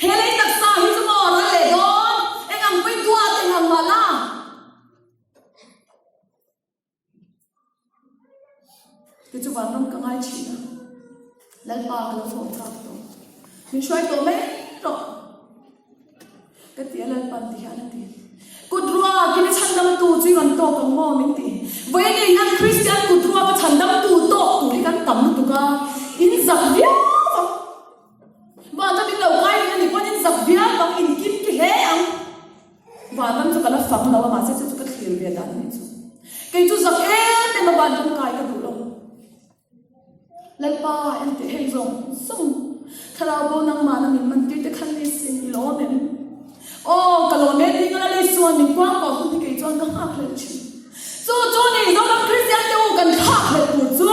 [SPEAKER 1] He lei taksa hi chu maw ral leh dawn, eng ang pawi duat eng ang mah la. Kei chu vanram ka ngai thin a, Lalpa ka lo fawm chak tawh, min hruai tawh mai rawh. Ka ti a, Lalpan ti hian a ti. Kut ruak in a chhandamtu chu i rawn tawk ang maw min ti. Vawiin hian Kristian kut ruak a chhandamtu tawk tur hi kan tam lutuk a, in zak viau ang. Vanram in lo kai reng a ni pawn in zak viau ang, in kim ki hle ang. Vanram chu ka la fang lo a, mahse chu chu ka thlir ve dan a nih chu. Kei chu zak em em a vanram kai ka duh lo. Lalpa en teh hei zawng zawng Thlarau bo nangmahna min man tir te khan ni sin i lawm em? Aw ka lawm e ding a Lal Isuan min kuang tawh hun hi kei chuan ka nghak hlelh thin. Chu chu ni Zoram Kristian te u kan thlak hlelh tur chu.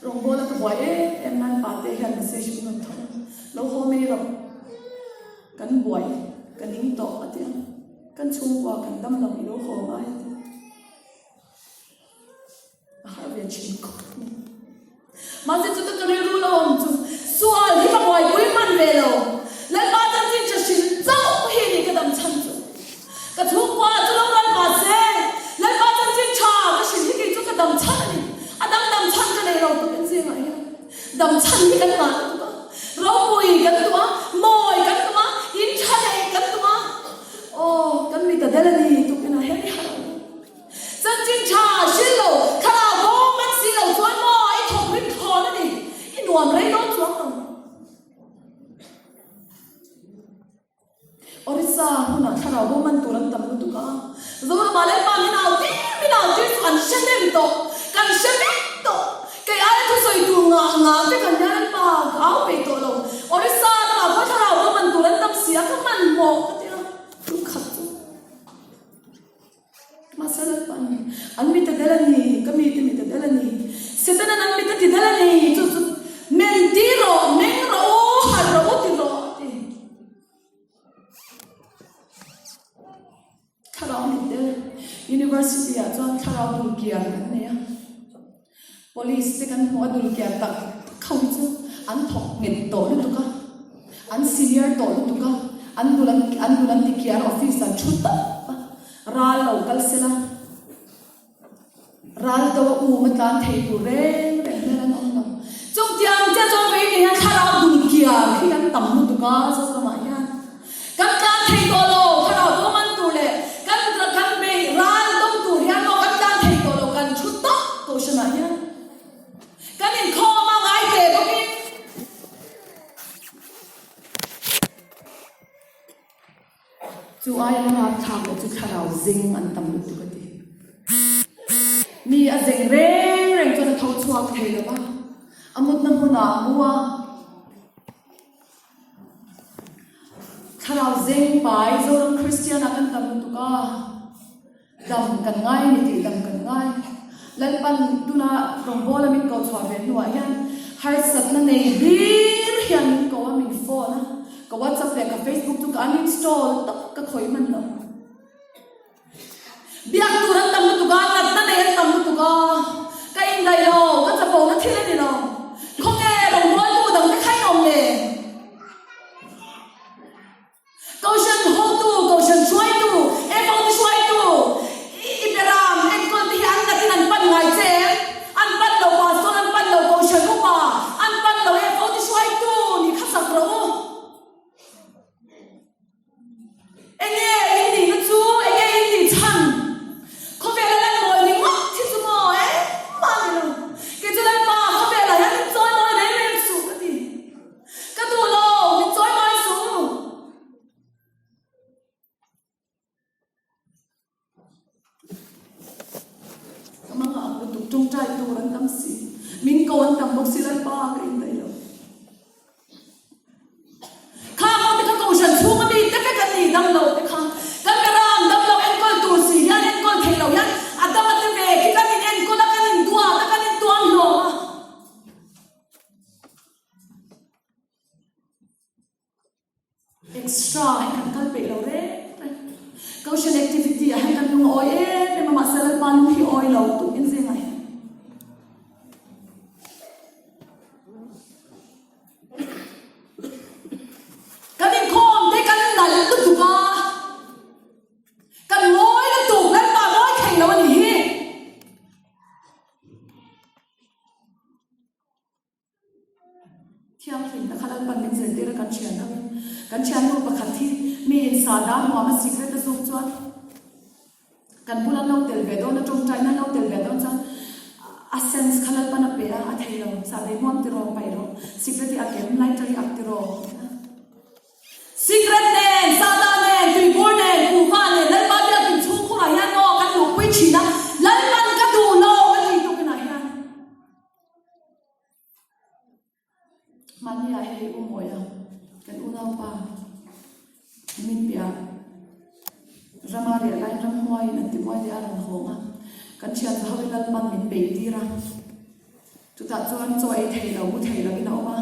[SPEAKER 1] Rawngbawla ka buai em em nan pate hian message min rawn thawn a, lo haw mai rawh, kan buai, ka ning tawh a ti a, kan chhungkua kan dam lo i lo haw ngai a ti a, a harh ve thin khawp mai. Mahse chuta ka rilru lo awm chu sual hi ka buaipui hman ve lo. Lalpa chanchin tha hrilh chauh hi ni ka dam chhan chu. Ka chhungkua chu lo ral mahse Lalpa chanchin tha ka hrilh hi kei chu ka dam chhan a ni. A dang. Dam chhan hi kan ngah lutuk a, ropui kan duh a, mawi kan duh a, in tha neih kan duh a. Aw, kan mit a del a ni tukinah hian i harh ang u. Chanchin tha hril lo, thlarau bawm an si lo chuan maw i thawk rim thawn a ni, i nuam rei dawn chuang lo. Orissa hmunah thlarau bo man tur an tam lutuk a, Zoramah Lalpa min au tir min au tir chu an hre hnem tawh, kan hre vek tawh. Kei aia thusawi tur ngah ngah vek an nia Lalpa ka au peih tawh lo. Orissa ramah pawh thlarau bo man tur an tam si a, ka hmanhmawh ka ti a, lungkhat chu. Mahse Lalpa'n an mit a del a ni, ka mite mit a del a ni, Setana'n an mit a ti del a ni, chu chu men ti rawh, meng rawh u, harh rawh u ti rawh a ti. Thlarau mit del, University ah chuan thlarau dulkiar kan nei a. Police te kan hmuh a dulkiar tak tak ho hi chu an thawk nghet tawh lutuk a, an senior tawh lutuk a, an dul an an dul an ti kiar office an thu tawp a, ral lo kal sela, ral do a um a tlan thei tur reng reng hmel an awm lo. Chutiang chiah chuan vawiin ni hian thlarau dulkiar hi kan tam lutuk a Zoramah hian. Kan tlan thei tawh lo, thlarau bo man tur leh kan kan bei ral do tur hian maw kan tlan thei tawh lo, kan thu tawp kohhranah hian kan inkhawm a ngai ve bawkin. Chu aia la rapthlak leh chu thlarau zeng an tam lutuk a ti. Mi a zeng reng reng chuan a tho chhuak thei lo va, a mutna hmunah a mu a. Thlarau zeng pai Zoram Kristian ah kan tam lutuk a, dam kan ngai a ni tih dam kan ngai. Lalpan tuna rawngbawla min ko chhuah ve hnuah hian harsatna nei hlir hian min ko a, min phone a, ka WhatsApp leh ka Facebook chu ka uninstall tawp ka khawih hman lo. Biak tur an tam lutuk a, natna nei an tam lutuk a, ka indaih lo, ka chapo na thil a ni lo. Khawnge rawngbawltu dang te kha in awm le? Kohhran hotu, kohhran hruaitu, FOT hruaitu, i beram enkawl te hi an natin an pan ngai che em? An pan lo pastor, an pan lo kohhran upa, an pan lo FOT hruaitu nih kha sak rawh u. Enge in nihna chu? Enge in nih chhan? Khawvela lan mawi ni ngawt hi chu maw engmah ni lo. Kei chu Lalpa khawvelah hian min chawi mawi reng reng suh ka ti. Ka duh lo, min chawi mawi suh. Ka mangah ang lutuk tawngtai tur an tam si. Min ko an tam bawk si Lalpa ka indaih lo. Kha ho te kha kohhran chhunga mi te vek an ni dam lo te kha. Kan beram dam lo enkawl tur si hian enkawl thei lo hian a dam a te ve khi kan in enkawl a kan in duat a kan in tuam hlawm a. Extra hi kan kal peih lo reng reng. Kohhran activity ah hian kan lung a awi em em a, mahse Lalpa lung hi awi lo tuk in zingah hian. Kan inkhawm te kan nalh lutuk a, kan ngawi lutuk, Lalpa ngawi thei lo a nih hi. Thianghlimna kha Lalpan min zirtir a kan thian ang in kan thiannu pakhat hi mi in sahdah hmuam a sikret a zuk chuan kan bula an lo tel ve dawn a tawngtaina an lo tel ve dawn chuan a sense kha Lalpan a pe a a thei lo sahdah i hmuam tiraw paih rawh sikret hi a kem lighter hi ak tiraw Sikret nen, sahdah nen, tuibur nen, kuhva nen Lalpa biakin chhungkhurah hian aw kan luhpui thin a Lalpan ka duh lo a ti tukinah hian Mahnia hei u Mawia kan unaupa min piah rama riah laiin ramhuaiin an tibuai leh a rawn hawng a, kan thian za hoin Lalpan min bei tir a, chutah chuan chaw ei thei lo, mu thei lovin a awm a,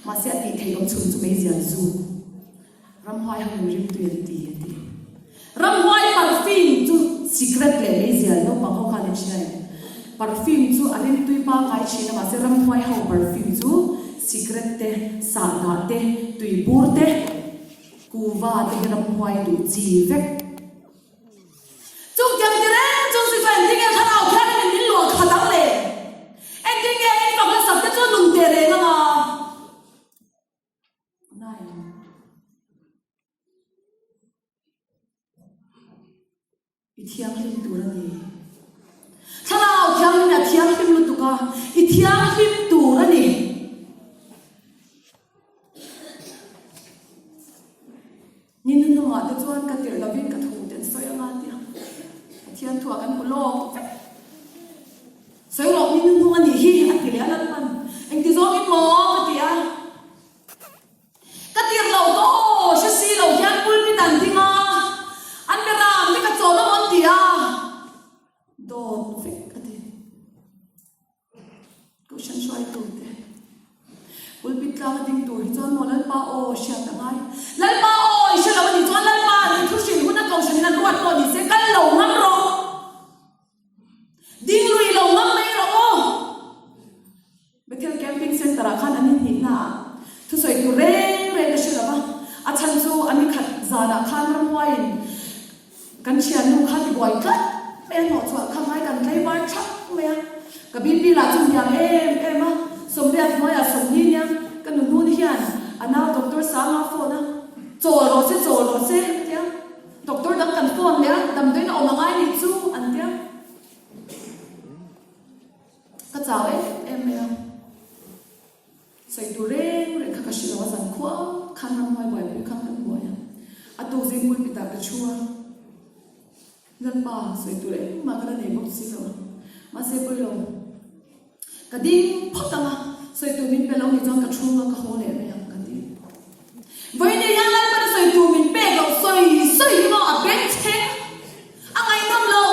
[SPEAKER 1] mahse a tih theih awm chhun chu meizial zu. Ramhuai ho in rimtui an ti a ti. Ramhuai perfume chu sikret leh meizial naupang ho khan in hria em? Perfume chu a rimtui pangngai thin a mahse ramhuai ho perfume chu sikret te, sahdah te, tuibur te, kuva te hi ramhuai duh chi vek. Chungtiang ti reng chung si chuan engtin nge thlarau thiangin min luah khat ang le? Engtin nge in fak hmasak te chu nung? I thianghlim tur a ni. Thlarau thianghlim hi a thianghlim lutuk a, i thianghlim tur a ni. Ni hnuhnungah te chuan ka tirh lovin ka thu te an sawi anga tia Pathian thuah kan hmu lawk vek. Sawi rawh ni hnuhnung a nih hi a ti leh a Lalpan. Engti zawngin maw ka ti a. Ka tirh lo ka aw hre si lo hian pulpit an ding a, an be ram te ka chawl awm an ti a, dawt vek a ti. Kohhran hruaitu te pulpit tlang a ding tur hi chuan maw Lalpa aw hriat a ngai. Lalpa aw i hre lo a nih chuan Lalpa nih thu hrilh hun a kohhran in an ruat pawh ni se kal lo ngam rawh. Ding lui lo ngam mai rawh aw. Bethel Camping Centre ah khan an inhnihna ah thusawi tur reng reng ka hre lo va, a chhan chu a nikhat zanah khan ramhuaiin kan thiannu kha tibuai tlat mai a, hnawhchhuah kha ngai kan tlaivar thak mai a, ka BP lah chu hniam em em a, Sawmriat hnuaiah Sawmni nia ka nuhnun hian a nau Doctor Sanga phone a, chawl rawh se chawl rawh se a tia, Doctor dang kan phone leh a, damdawiin a awm a ngai nih chu an tia. Ka chau em em mai a, sawi tur reng reng kha ka hre lo a, zan khua khan ramhuai buaipui khan kan buai a, a tuk zing pulpit ah ka thu a, Lalpa sawi tur engmah ka la nei bawk si lo a, mahse pawi lo, ka ding phawt ang a, sawi tur min pe lo nih chuan ka thu ang a, ka haw leh mai ang ka ti. Vawiin hian Lalpan a sawi tur min pek loh sawi sawi hi maw a bengchheng a ngaihnawm lo.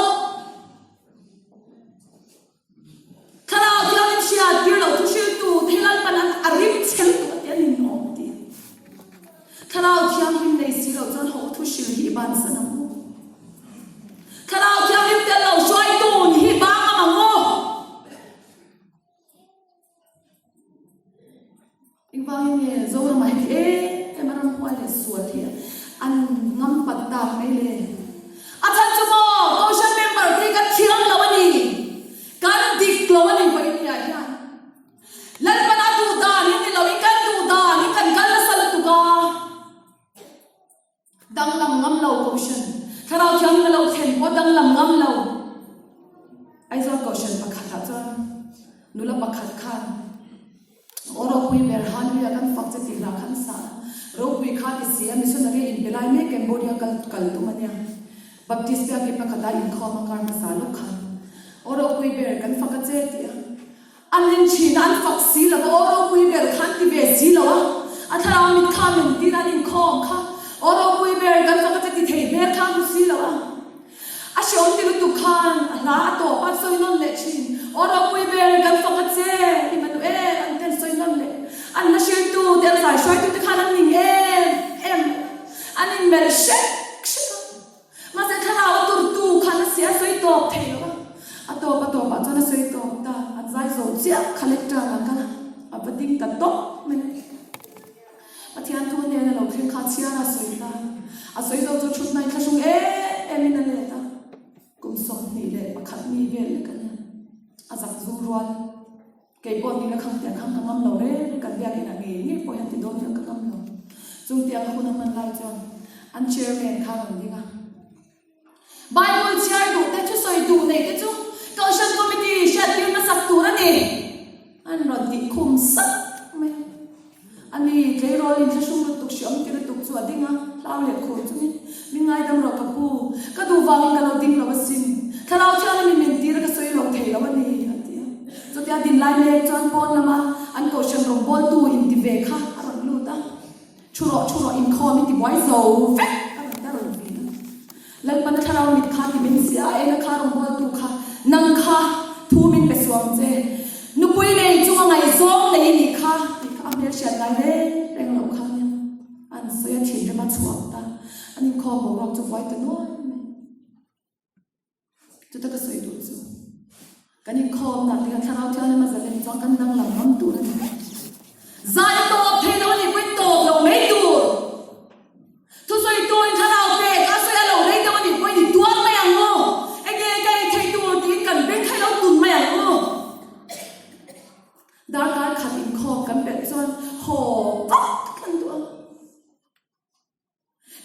[SPEAKER 1] Thlarau thiangin hriat tir loh thu hriltu te hi Lalpan an a rim chhe lutuk a ti a ninawm a ti. Thlarau thianghlim nei si loh chuan ho thu hril hi i bansan ang u. Thlarau thianghlim tel lo hruaitu ni hi bang am ang u. Engvangin nge Zoramah heti em em a ramhuai leh sual hi an ngam pat tak mai le? A chhan chu maw Kohhran member te hi kan thiam lo a ni, kan dik lo a ni vawinia hian. Lalpan a duh dan hi ni loin kan duh dan hi kan kal nasa lutuk a. Danglam ngam lo Kohhran, Thlarau Thianghlim a lo thlen pawh danglam ngam lo. Aizawl Kohhran pakhatah chuan nula pakhat khan Aw ropui ber Hallelujah kan fak che tih hla khan sa a, ropui kha ti si a, missionary inpe lai mek Cambodia kal kal tum a nia. Baptist biakinn pakhata inkhawm a kar hmasa lawk khan Aw ropui ber kan fak a che tih a. An rin thin a, an fak si lo va, aw ropui ber kha an ti ve si lo a, a thlarau mit kha min tir a, an inkhawm kha, aw ropui ber kan fak a che ti thei hmel kha a hmu si lo a, a hreawm ti lutuk khan a hla a tawp a, an sawi nawn leh thin, aw ropui ber kan fak a che, Immanuel an te an sawi nawn leh, an hla hriltu te an zai hruaitu te khan an ning em em, an inmelh hrek hrek a. Mahse thlarau a turtu khan a si a sawi tawp thei lo a, a tawp a tawpah chuan a sawi tawp ta, an zai zo chiah kha lectern a kal a, a va ding ta tawp mai a. Pathian thu hnena lo thleng kha a chhiar a sawi ta, a sawi zo chu thutna in thlahrung em em in a let a, kum 21 mi vel lek a nia, a zak zum rual. Kei pawh nila khang tiang khang ka ngam lo reng reng, kan biak inah ngei ngei pawh hian ti dawn hian ka ngam lo. Chung tiang a hun a hman lai chuan an chairman kha rawn ding a. Bible chhiar duh te, thusawi duh nei te chu Kohhran Committee hriattir hmasak tur a ni. An rawn tih khum sak mai a. A ni, tleirawl inthlahrung lutuk, hreawm ti lutuk chu a ding a, hlau leh khur chungin, Min ngaidam rawh ka pu, ka duh vangin ka lo ding lo asin, thlarau thianghlim in min tir a ka sawi lo thei lo a ni, a ti a. Chutia din lai mek chuan pawn lama an kohhran rawngbawltu inti ve kha a rawn lut a, Thu rawh, thu rawh, inkhawm i tibuai zo vek, a rawn ta rawn vin a. Lalpana thlarau mit kha ti min si a, eng a kha rawngbawltu kha nang kha thu min pe suam che, nupui nei chunga ngaihzawng nei i nih kha tih kha a hmel hriat ngai reng reng loh kha nia an sawi a thin rema chhuak ta, an inkhawm boruak chu buai ta nuai mai. Chuta ka sawi duh chu, kan inkhawmna te kha Thlarau Thianghlim a zalen chuan kan danglam ngam tur a ni. Zai tawp thei lo a nih pawhin tawp lo mai tur. Thusawi turin Thlarau pek a sawi a lo rei deuh a nih pawhin i tuar mai ang u. Enge ka ei theih tur tiin kan beng kha i lo tun mai ang u. Darkar khat inkhawm kan pelh chuan haw vat kan duh ang.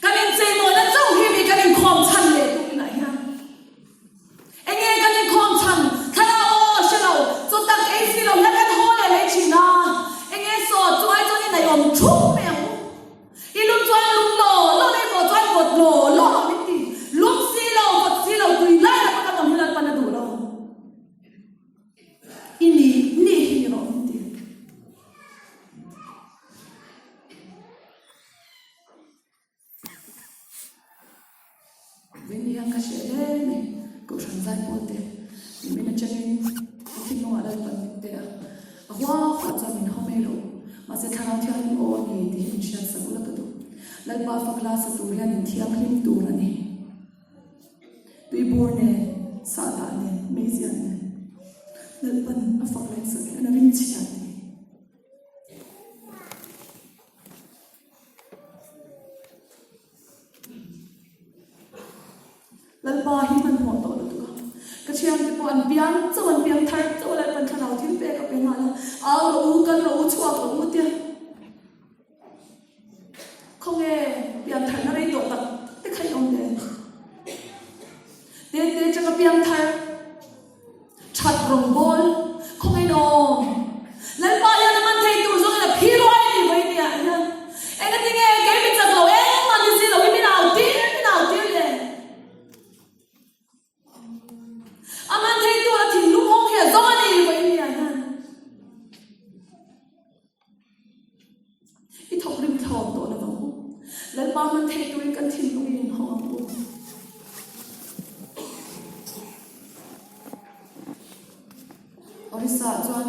[SPEAKER 1] Kan incheimawhna chauh hi mi kan inkhawm chhan leh tuk inah hian. tak ei si lo hian kan haw leh mai thin a, enge saw chu ai chuan i naihawm thup mai ang u. I lum chuan lum law law leh vawh chuan vawt law law ang min ti. Lum si lo, vawt si lo, tui lai laka kan awm hi Lalpan a duh lo. I ni ni hi ni rawh min ti. Veng ni hian ka hre hle mai, Kohhran zaipawl te nimin atangin ka thinlungah Lalpan min pe a, a hua hua chuan min haw mai lo, mahse Thlarau Thianghlim aw a ni tih hi min hriatsak ula ka duh. Lalpa fak la sa tur hian in thianghlim tur a ni. Tuibur nen, sahdah nen, meizial nen Lalpan a fak leh sak hian a rimchhia a ni. Lalpa hi hmanhmawh tawh lutuk a, ka thiante pawh an piang chauh an piang thar chauh a Lalpan thlarau thil pek a pe nghal a, au rawh u, kal rawh u, chhuak rawh u tia. Khawnge pian tharna rei tawh tak te kha i awm le? Te te changa piang thar. That rawngbawl khawngaih awm. Lalpa hian a man thei tur zawngin a phi ruai a ni vawi nia hian. Engatinge kei mi chak lo engmah ni si lo hi min au tir min au tir le. A man thei tur a thinlung awm hi a zawng a ni vawi nia hian. I thawk rim thlawm tawh lo vang u. Lalpa hman theih turin kan thinlung in inhawng ang u. Orissa ah chuan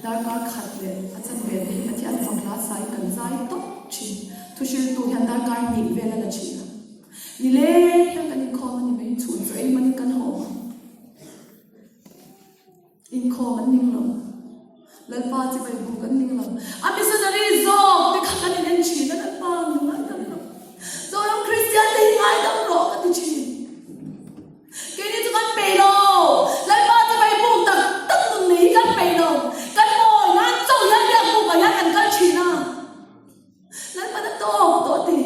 [SPEAKER 1] darkar khat leh a chanve te hi Pathian fak hla sain kan zai tawp thin. Thuhriltu hian darkar hnih vel a la thin a. Nileng hian kan inkhawm a ni mai, chhun chu ei hmanin kan haw ang. Inkhawm an ning lo. Lalpa chibai buk an ning lo. A missionary zawk te kha kan in en thin a, Lalpa min ngaidam rawh. Zoram Kristian te hi ngaidam rawh ka ti thin. Keini chu kan peih lo. Lalpa chibai buk tak tak nun nei hi kan peih lo. Kan mawi nan chauh hian biak bukah hian kan kal thin a. Lalpa na tawk tawh ti.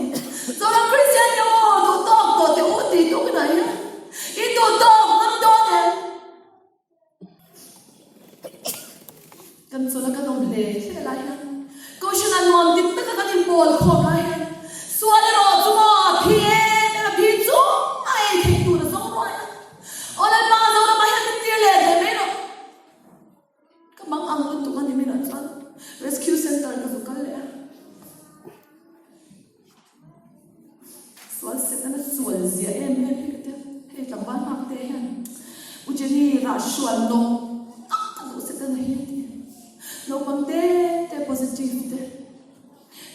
[SPEAKER 1] Zoram Kristian te aw duh tawk tawh teh u ti tuk in a hian. I duh tawk ngam dawn em? Kan chawlh a kan awm hle hle lai hian Kohhran a nuam dik taka kan inpawl khawm lai hian sual erawh chu maw a phi em em a phi chu a ei theih tur a zawng ruai a. Aw Lalpa Zoramah hian min tir leh ve mai rawh. Ka mang ang lutuk a ni minah chuan Rescue Center ka zu kal leh a. Sual Setana sual zia em em hi ka tia. Hei tlangval nghak te hian U Jenny rah hrual nawk tak tak duh Setana hi a ti. Naupang te te positive te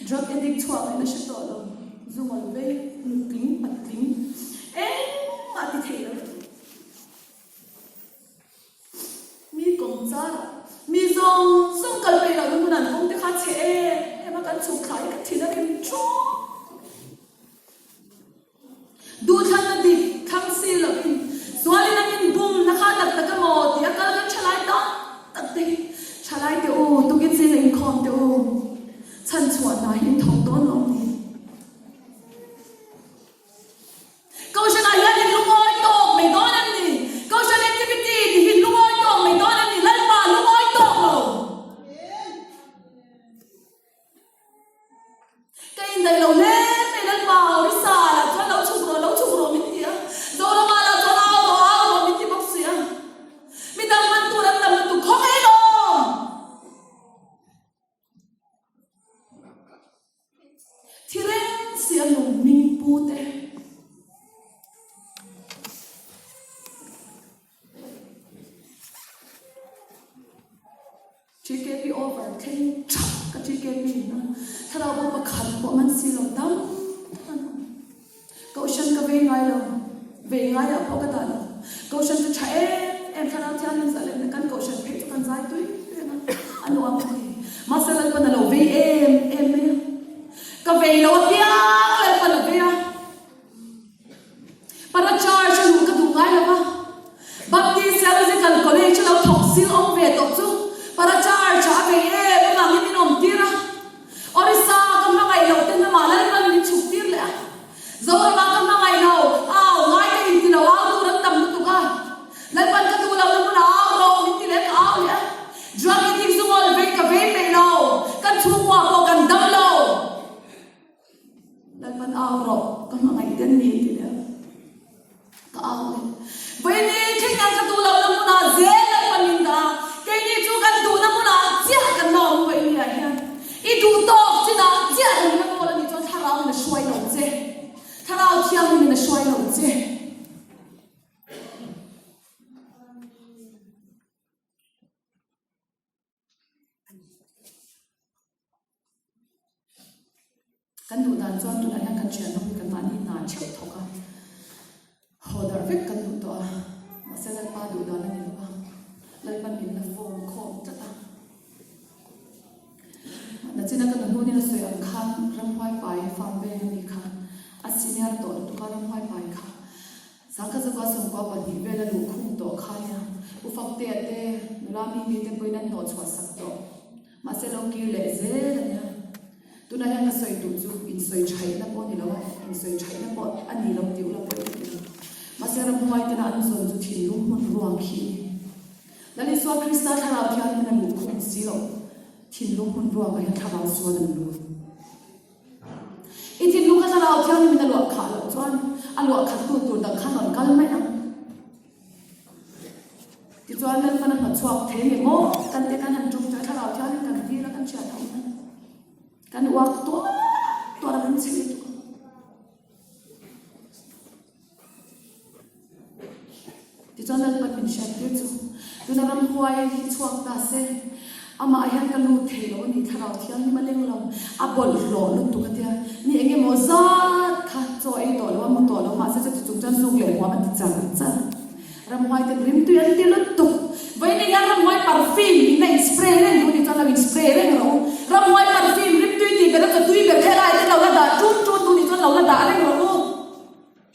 [SPEAKER 1] drug addict chhuak ngaihna hre tawh lo, zungawl vei, nutling, patling engmah ti thei lo. Mi kawng char a, mi zawng zawng kal peih lohna hmun an kawng te kha chhe em em a, kan chhuk thla hi ka thin a rem ṭawk. Duhthlanna dik thlang si lovin sualin a min bumna kha tak tak emaw tih a kal kan ṭhalai tak tak te hi ṭhalai te u, tukin zinga inkhawm te u, chhanchhuah hna hi in thawk dawn lo ni. Kohhranah hian in lungawi tawk mai dawn em ni? Kohhran activity tih hi lungawi tawk mai dawn em ni? Lalpa lungawi tawk lo. Ka indaih lo hle mai Lalpa, Orissa lah chuan lo chhuk rawh, lo chhuk rawh min ti a, Zorama lah chuan au rawh, au rawh min ti bawk si a. Midang hman tur an tam lutuk khawp mai lawm. Thi reng si a nung hming pu te. TKP over thleng thap ka TKP in a thlarau bo pakhat pawh man si lo dam tak an awm. Kohhran ka vei ngai lo, vei ngaiah pawh ka dah lo. Kohhran chu tha em em, Thlarau Thianghlim zahlenna kan Kohhran phei chu kan zai tui reng a, a nuam ka ti. Mahse Lalpan a lo vei em em mai a, ka vei lo apiang Lalpan a vei a. Para church a luh ka duh ngai lo va, Baptist Theological College a lo thawk sil awm ve tawh chu para church ah a vei em avangin min awm tir a. Orissa ka hmangaih loh te hnamah Lalpan min chhuk tir leh a. Zorama ka hmangaih lo, au ngai ka inti lo, au tur an tam lutuk a. Lalpan ka duh lohna hmunah au rawh min ti leh ka au leh a. Kan duh dan chuan tunah hian kan thian ho hi kan mahni hna theuh thawk a, haw darh vek kan duh tawh a, mahse Lalpa duh dan a ni lo a, Lalpa min la form khawm tlat a. Nachina ka nuhnunin a sawi ang khan ramhuai pai farm veng a ni kha, a senior tawh lutuk a ramhuai pai kha. Sangkhat zakua sawmkua pahnih vel a luhkhung tawh kha nia, U Faktea te, nula Mimi te pawhin an hnawhchhuah sak tawh. Mahse lo kir leh zel a nia. Tunah hian ka sawi duh chu insawi thaihna pawh a ni lo a, insawi thaihna pawh a ni lo tih ula pawi ka ti lo. Mahse ramhuai tena an zawn chu thinlung hmun ruang khi a ni. Lal Isua Krista thlarau thianghlim a luhkhung si loh thinlung hmun ruangah hian thlarau sual an lut. I thinlung kha thlarau thianghlimin a luah khah loh chuan a luah khattu tur dang khan rawn kal mai ang. Tichuan Lalpan a hnawtchhuak thei nge maw? Kan te kan han ṭawngṭai thlarau thianghlim kan dil a kan hriat ho nan kan uak tuar tuar a kan chhe lutuk a. Tichuan Lalpan min hriattir chu, Tuna ramhuai hi chhuak ta se, amah hian ka lut thei lo a ni, Thlarau Thianghlim a leng lo, a bawlhhlawh lutuk a tia, ni eng emaw zat kha chaw ei tawh lo a, mu tawh lo mahse chuti chung chuan zuk leh huam a ti char char. Ramhuai ten rimtui an ti lutuk. Vawiin hian ramhuai perfume in a in spray reng duh ni chuan lo in spray reng rawh u. Ramhuai perfume rimtui tih ber a chaw tui ber khelai te lo la dah ṭun ṭun duh ni chuan lo la dah reng rawh u.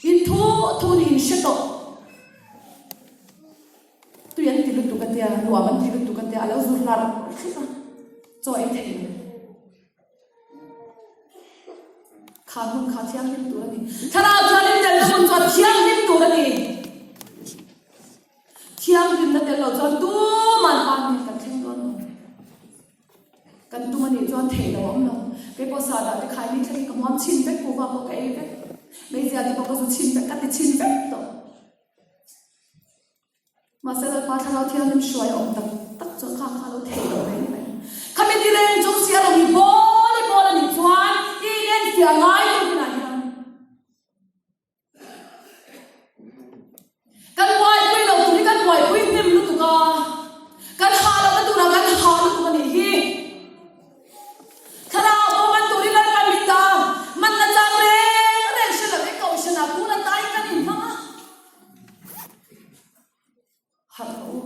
[SPEAKER 1] In thu thu nih in hre tawh. Tui an ti lutuk a tia, nuam an ti lutuk a tia, a lo zu hlarh hlarh a, chaw ei thei lo. Kha hmun kha thianghlim tur a ni. Thlarau chuanin telna hmun chu a thianghlim tur a ni. Thianghlimna tel lo chuan tuman pa hnen kan thleng dawn lo. Kan tum a nih chuan theih lo a awm lo. Kei pawh sahdah te khaini thlengin ka hmuam chhin vek, kuhva pawh ka ei vek, meizia te pawh ka zu chhin vek, ka ti chhin vek tawh. Mahse Lalpa Thlarau Thianghlim hruai a awm tak tak chuan kha kha lo theih loh reng mai. Khami ti reng chung si a rawn i bawl i bawl a nih chuan i inenfiah ngai tur hunah hian Kan buaipui lo tur hi kan buaipui hnem lutuk a, kan hah lohna turah kan hah lutuk a nih hi. Thlarau pawh man turin Lalpan min dah a, manna chang reng reng hre lo e Kohhranah tuna tai kan inhmang a. Harh rawh u,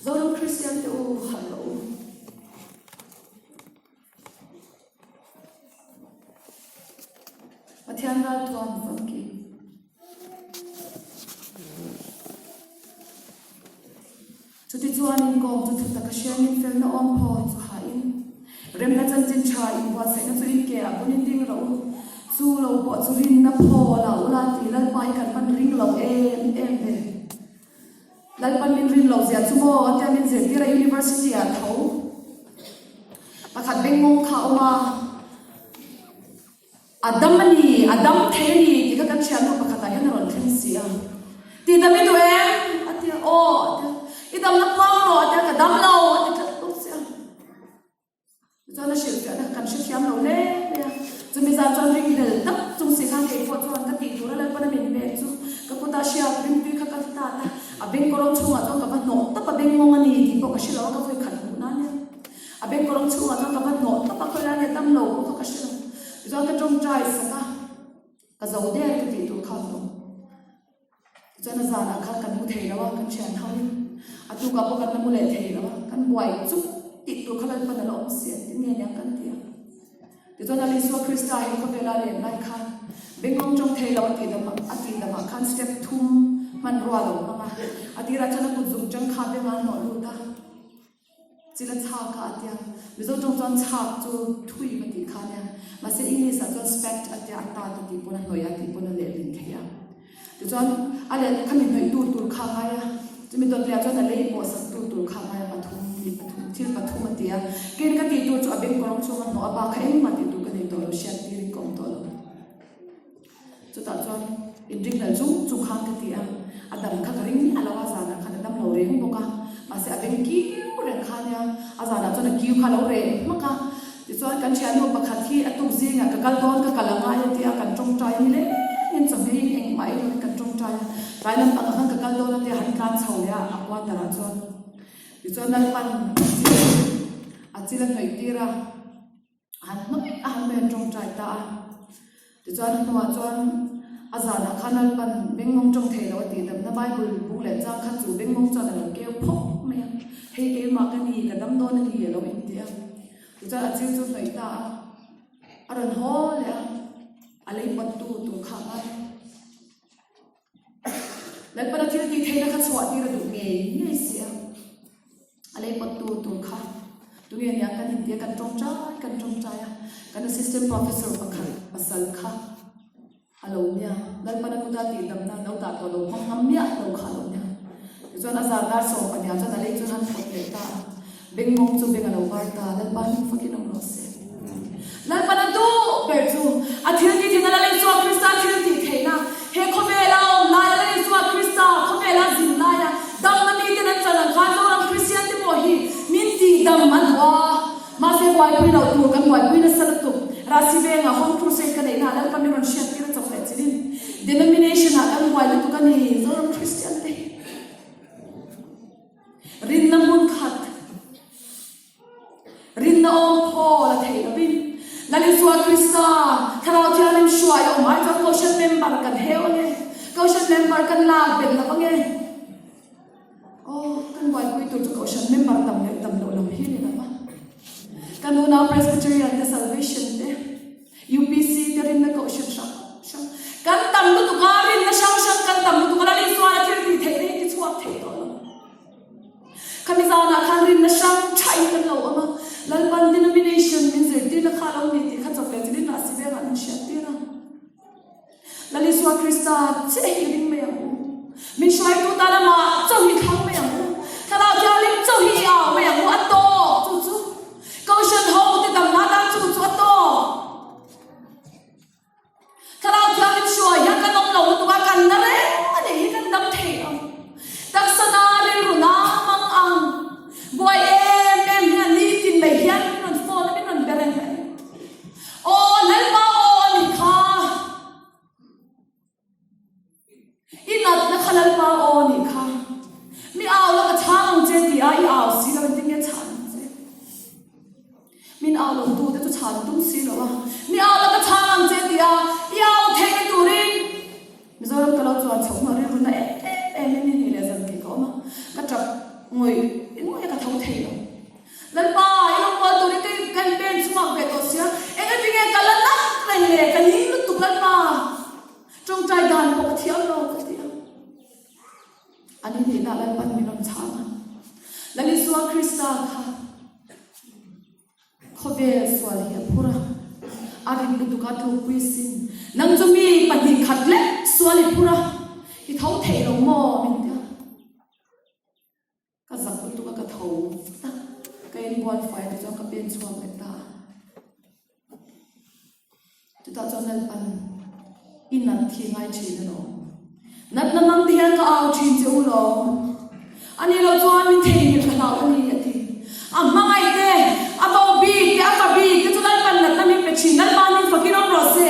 [SPEAKER 1] Zoram Kristian te u harh rawh u. Pathian ralthuam famkim. Chutichuan inkawm chu thutak a hriangin felna awm phaw chu hain remna chanchin tha inbuatsaihna chu in ke ah bunin ding rawh u. Chu lo pawh chu rinna phaw la ula tih Lalpa hi kan hman ring lo em em ve. Lalpan min rin loh zia chu maw tia min zirtir a University ah tho pakhat bengngawng kha a awm a. A dam a ni, a dam thei a ni tih kha kan thiannu pakhatah hian a rawn thleng si a. Tih dam i duh em? A ti a, Aw a ti a. I damna puang rawh a ti a, Ka dam lo a ti tlat bawk si a. Tichuan a hrilhfiahna kha kan hrethiam lo hle mai a. Chumi zan chuan ringhlel tak chung si khan kei pawh chuan ka tih tura Lalpana min pek chu ka kuta hriat ringtui kha ka tat a, a bengkawrawng chhungah chuan ka va hnawh tawp a, bengngawng a ni tih pawh ka hre lo a, ka vawi khat hmuh nan nia. A bengkawrawng chhungah chuan ka va hnawh tawp a, khawilai nge dam lo pawh kha ka hre lo. Tichuan ka tawngtai sak a, ka zo der ka tih tur kha a hnawh. Tichuan a zanah khan kan mu thei lo a, kan thian ho in a tukah pawh kan la mu leh thei lo a, kan buai chuk tih tur kha Lalpan a la awm si a, engtin nge niang kan ti a. Tichuan Lal Isua Krista hi khawvela len lai khan bengawng tawng thei lo a tih dam a tih damah khan step thum hmanrua a lo hmang a, a tirah chuan a kut zung tang kha bengah a hnawh lut a. Chila chhak a tia, Mizo tawng chuan chhak chu thui ka tih kha nia, mahse English ah chuan spect a tia, a tat a tih pawn a hnawih a tih pawn a lehlin thei a. Tichuan a leh khami hnawih tu tur kha a ngai a, chumi dawt leh ah chuan a lei pawh sak tu tur kha a ngai a, pathum mi pathum thil pathum a ti a, keiin ka tih tur chu a bengkawrawng chhung a hnawh a bak kha engmah tih tur ka nei tawh lo, hriat tirin ka awm tawh lo. Chutah chuan inringhlel chung chung khan ka ti a, a dam kha ka ring miah lo a, zanah khan a dam lo reng bawk a, mahse a beng kiu reng kha nia, a zanah chuan a kiu kha a lo reh hmak a, tichuan kan thiannu pakhat hi a tuk zingah ka kal dawn ka kal a ngai a tia kan tawngtai ni lengin chawhmeiin engmah ei lovin kan tawngtai a, tlai lampangah khan ka kal dawn a tia han tlan chho leh a, a quarter ah chuan tichuan Lalpan a chil a hnawih tir a, a han hnawih. a han pen tawngtai ta a. Tichuan a hnuah chuan a zanah khan Lalpan bengngawng tawng thei lo a tih damna Bible bung leh chang kha chu bengngawng chuan a lo keu phawk mai a, hei keimah ka ni, ka dam dawn a ni a lo inti a. Tichuan a chil chu hnawih ta a, a rawn haw leh a, a lei pawttu tur kha a ngai. Lalpan a thil tih theihna kha chhuah tir a duh ngei ngei si a, a lei pawttu tur kha tunge nia kan intia kan tawngtai kan tawngtai a, kan assistant professor pakhat pasal kha a lo nia, Lalpan a kuta tih damna lo dah tawh lo hmang ngam miah lo kha a lo nia. Tichuan a zan dar 12 ah chuan a lei chu han pawt leh ta a, Bengmawng chu beng a lo var ta, Lalpa hming fakin awm rawh se. Lalpan a duh ber chu a thil tih theihna Lal Isua Krista thil tih theihna, he khawvela awm laia Lal Isua Krista khawvela zin laia damna miten an chan ang khan Zoram Kristian te pawh hi min tih dam an duh a, mahse buaipui loh tur kan buaipui nasa lutuk. Rasi vengah Home Crusade ka neihna ah Lalpa min rawn hriat tir a chawk leh chilin denomination ah kan buai lutuk a ni Zoram Kristian te hi. Rinna hmun khat, rinna awm phaw la theih lovin, Lal Isua Krista, Thlarau Thianghlim hruai a awm ai chuan Kohhran member kan heu ange, Kohhran member kan lak belh lo ange. Aw, kan buaipui tur chu Kohhran member tam leh tam loh lam hi a ni lo va. Kan unau Presbyterian te, Salvation te, UPC te rinna kohhran hrang hrang kan tam lutuk a, rinna hrang hrang kan tam lutuk a, Lal Isuana thil tih theihna hi tichhuak thei tawh lo. Khami zanah khan rinna hrang thain kan lo awm a, Lalpan denomination min zirtirna kha a lo ni tih kha chawp leh chilin Rahsi vengah min hriattir a. Lal Isua Krista chiah hi ring mai ang u. Min hruaitu tan amah chauh hi thlang mai ang u. Thlarau Thianghlim chauh hi i au mai ang u. A tawk chu chu. Kohhran ho te damna tan chu chu a tawk. Thlarau Thianghlim hruai hian kan awm lo lutuk a, kan na reng a nih hi kan dam thei lo. Taksa na, rilru na mang ang. Buai em em hian nitin mai hian min rawn phone a, min rawn be reng mai. Aw Lalpa aw a nih kha. I natna kha Lalpa aw a nih kha. Mi au la ka chhang ang che ti a, i au si lo engtin nge chhan ang che. Min au lo tu te chu chhan tum si lo a, mi au la ka chhang ang che ti a, i au theihna turin Mizoram ka lo chuan chhoh hnuah rilru na em em in ni leh zan tih ka awm a, ka tap ngawih ngawih a ka tho thei lo. Lalpa, i lo kual turin ka in ka in pen chhuak ve tawh sia, engatinge ka la nat reng le, ka ning lutuk Lalpa, tawngtai dan pawh ka thiam lo ka ti a. Ani hnenah Lalpan min rawn chhang a, Lal Isua Krista kha khawvel sual hi a phur a, a rin lutuk a tlukpui sin, nang chu mi 2 khat lek sual i phur a, i tho thei lo maw min ti a. Ka zak lutuk a ka tho vat a, ka inbual fai te chuan ka pen chhuak leh ta a. Chutah chuan Lalpan i nat thi ngai thin alawm. Natna hmang te hian ka au thin che u lawm. A nih loh chuan min theihnghilh ka hlau a ni a ti. A hmangaih te, a bo bik te, a fa bik te chu Lalpan natna min pe thin. Lalpa min fakin awm rawh se.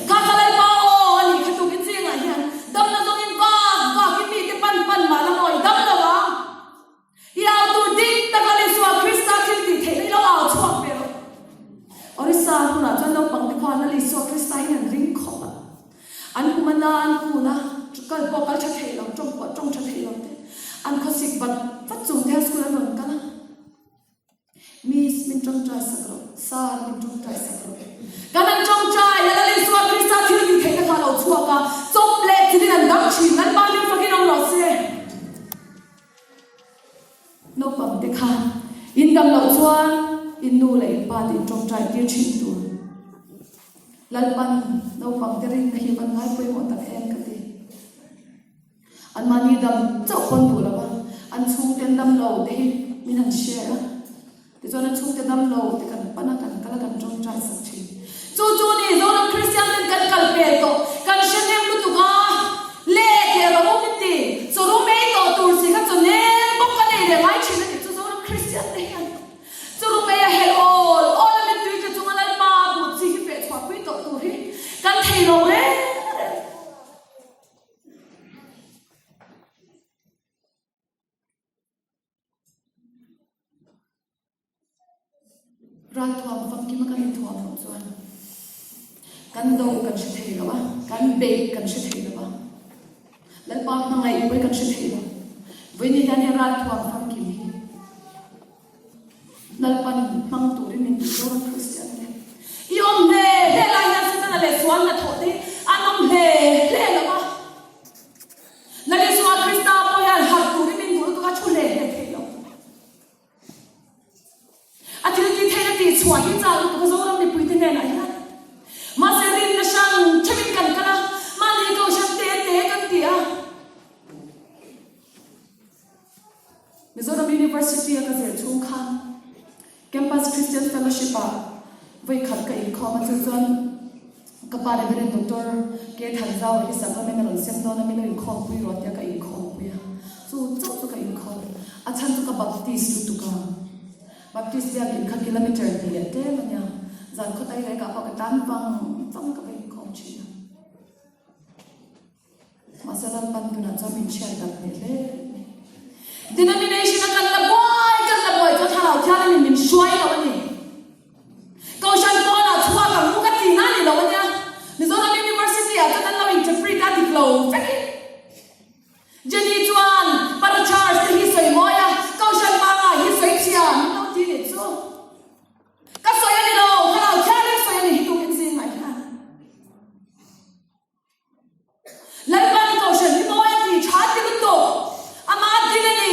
[SPEAKER 1] Kha kha Lalpa aw a nih kha tukin zingah hian Damna zawngin vak vakin mite pan pan mah la maw i dam lo ang. I au tur dik tak Lal Isua Krista thil tih theihna i lo au chhuak ve rawh. Orissa hunah chuan naupang te khuan Lal Isua Krista hi an ring khawp a. An kum a na an kun a, kal pawh kal tha thei lo, tawng pawh tawng tha thei lo te, an khawsik vat vat chung te hian school an rawn kal a. Miss, min tawngtai sak rawh. Sir, min tawngtai sak rawh. Kan an tawngtai a, Lal Isua Krista thil tih theihna kha a lo chhuak a, chawp leh thilin an dam thin. Lalpa hlim fakin awm rawh se. Naupang te kha in dam loh chuan in nu leh in pa te in tawngtai tir thin tur. Lalpan naupang te rinna hi van ngai pawimawh tak em ka ti. Anmahni dam chauh pawn duh lo va, an chhungte an dam lo te hi min han share a, tichuan an chhungte dam lo te kan pan a, kan kal a, kan tawngtai sak thin. Chu chu ni Zoram Kristian ten kan kal ve tawh, kan hre hnem lutuk a, leh leh rawh u min ti, chaw rum ei tawh tur si kha chaw nem bawk ka nei leh ngai thin a ni chu Zoram Kristian te hian. Chaw rum ei a helh awl awl a mittui tla chunga Lalpa buh chi hi feh chhuah pui tawh tur hi kan thei lo reng reng. Ralthuam famkima kan inthuam loh chuan. Kan do kan hre thei lo a, kan beih kan hre thei lo a, Lalpa hmangaih pawi kan hre thei lo. Vawiin hian he ralthuam famkim hi Lalpan hmang turin min duh dawn a Kristian te. I awm hle hle lai hian Setana leh sual hnathawh te hi an awm hle hle lo a. Lal Isua Krista pawh hian harh turin min duh lutuk a thu hle hle thei lo. A thil tih theihna tih chhuah hi chak lutuk a Zoram mipuite hnenah hian. Mahse rinna hrang theuhin kan kal a, mahni kohhran te te kan ti a. Mizoram University a ka zir chhung khan Campus Christian Fellowship ah vawikhat ka inkhawm a, chu chuan ka pa Reverend Doctor K Thanzau hi sacrament a rawn sem dawn a, min lo inkhawmpui rawh tia ka inkhawmpui a, chu chauh chu ka inkhawm. A chhan chu ka Baptist lutuk a, Baptist biakin kha kilometre hnih leh tlem a nia, zan khawtai rekah pawh ka tan vang vang ka va inkhawm thin a. Mahse Lalpan tunah chuan min hriat tak hneh hle mai. Denomination a kan la buai kan la buai chuan Thlarau Thianghlim in min hruai lo a ni. Kohhran pawnah chhuak ang u ka tihna a ni lo a nia. Mizoram University ah chuan an lo interpret a dik lo vekin. Jenny chuan Para Charles te hi sawi mawi a, Kohhran panga hi sawi chhia min lo ti nih chu. Ka sawi a ni lo, Thlarau Thianghlim sawi a ni hi tukin zingah hian. Lalpan Kohhran hi mawi a ti tha ti lutuk. Ama a din a ni.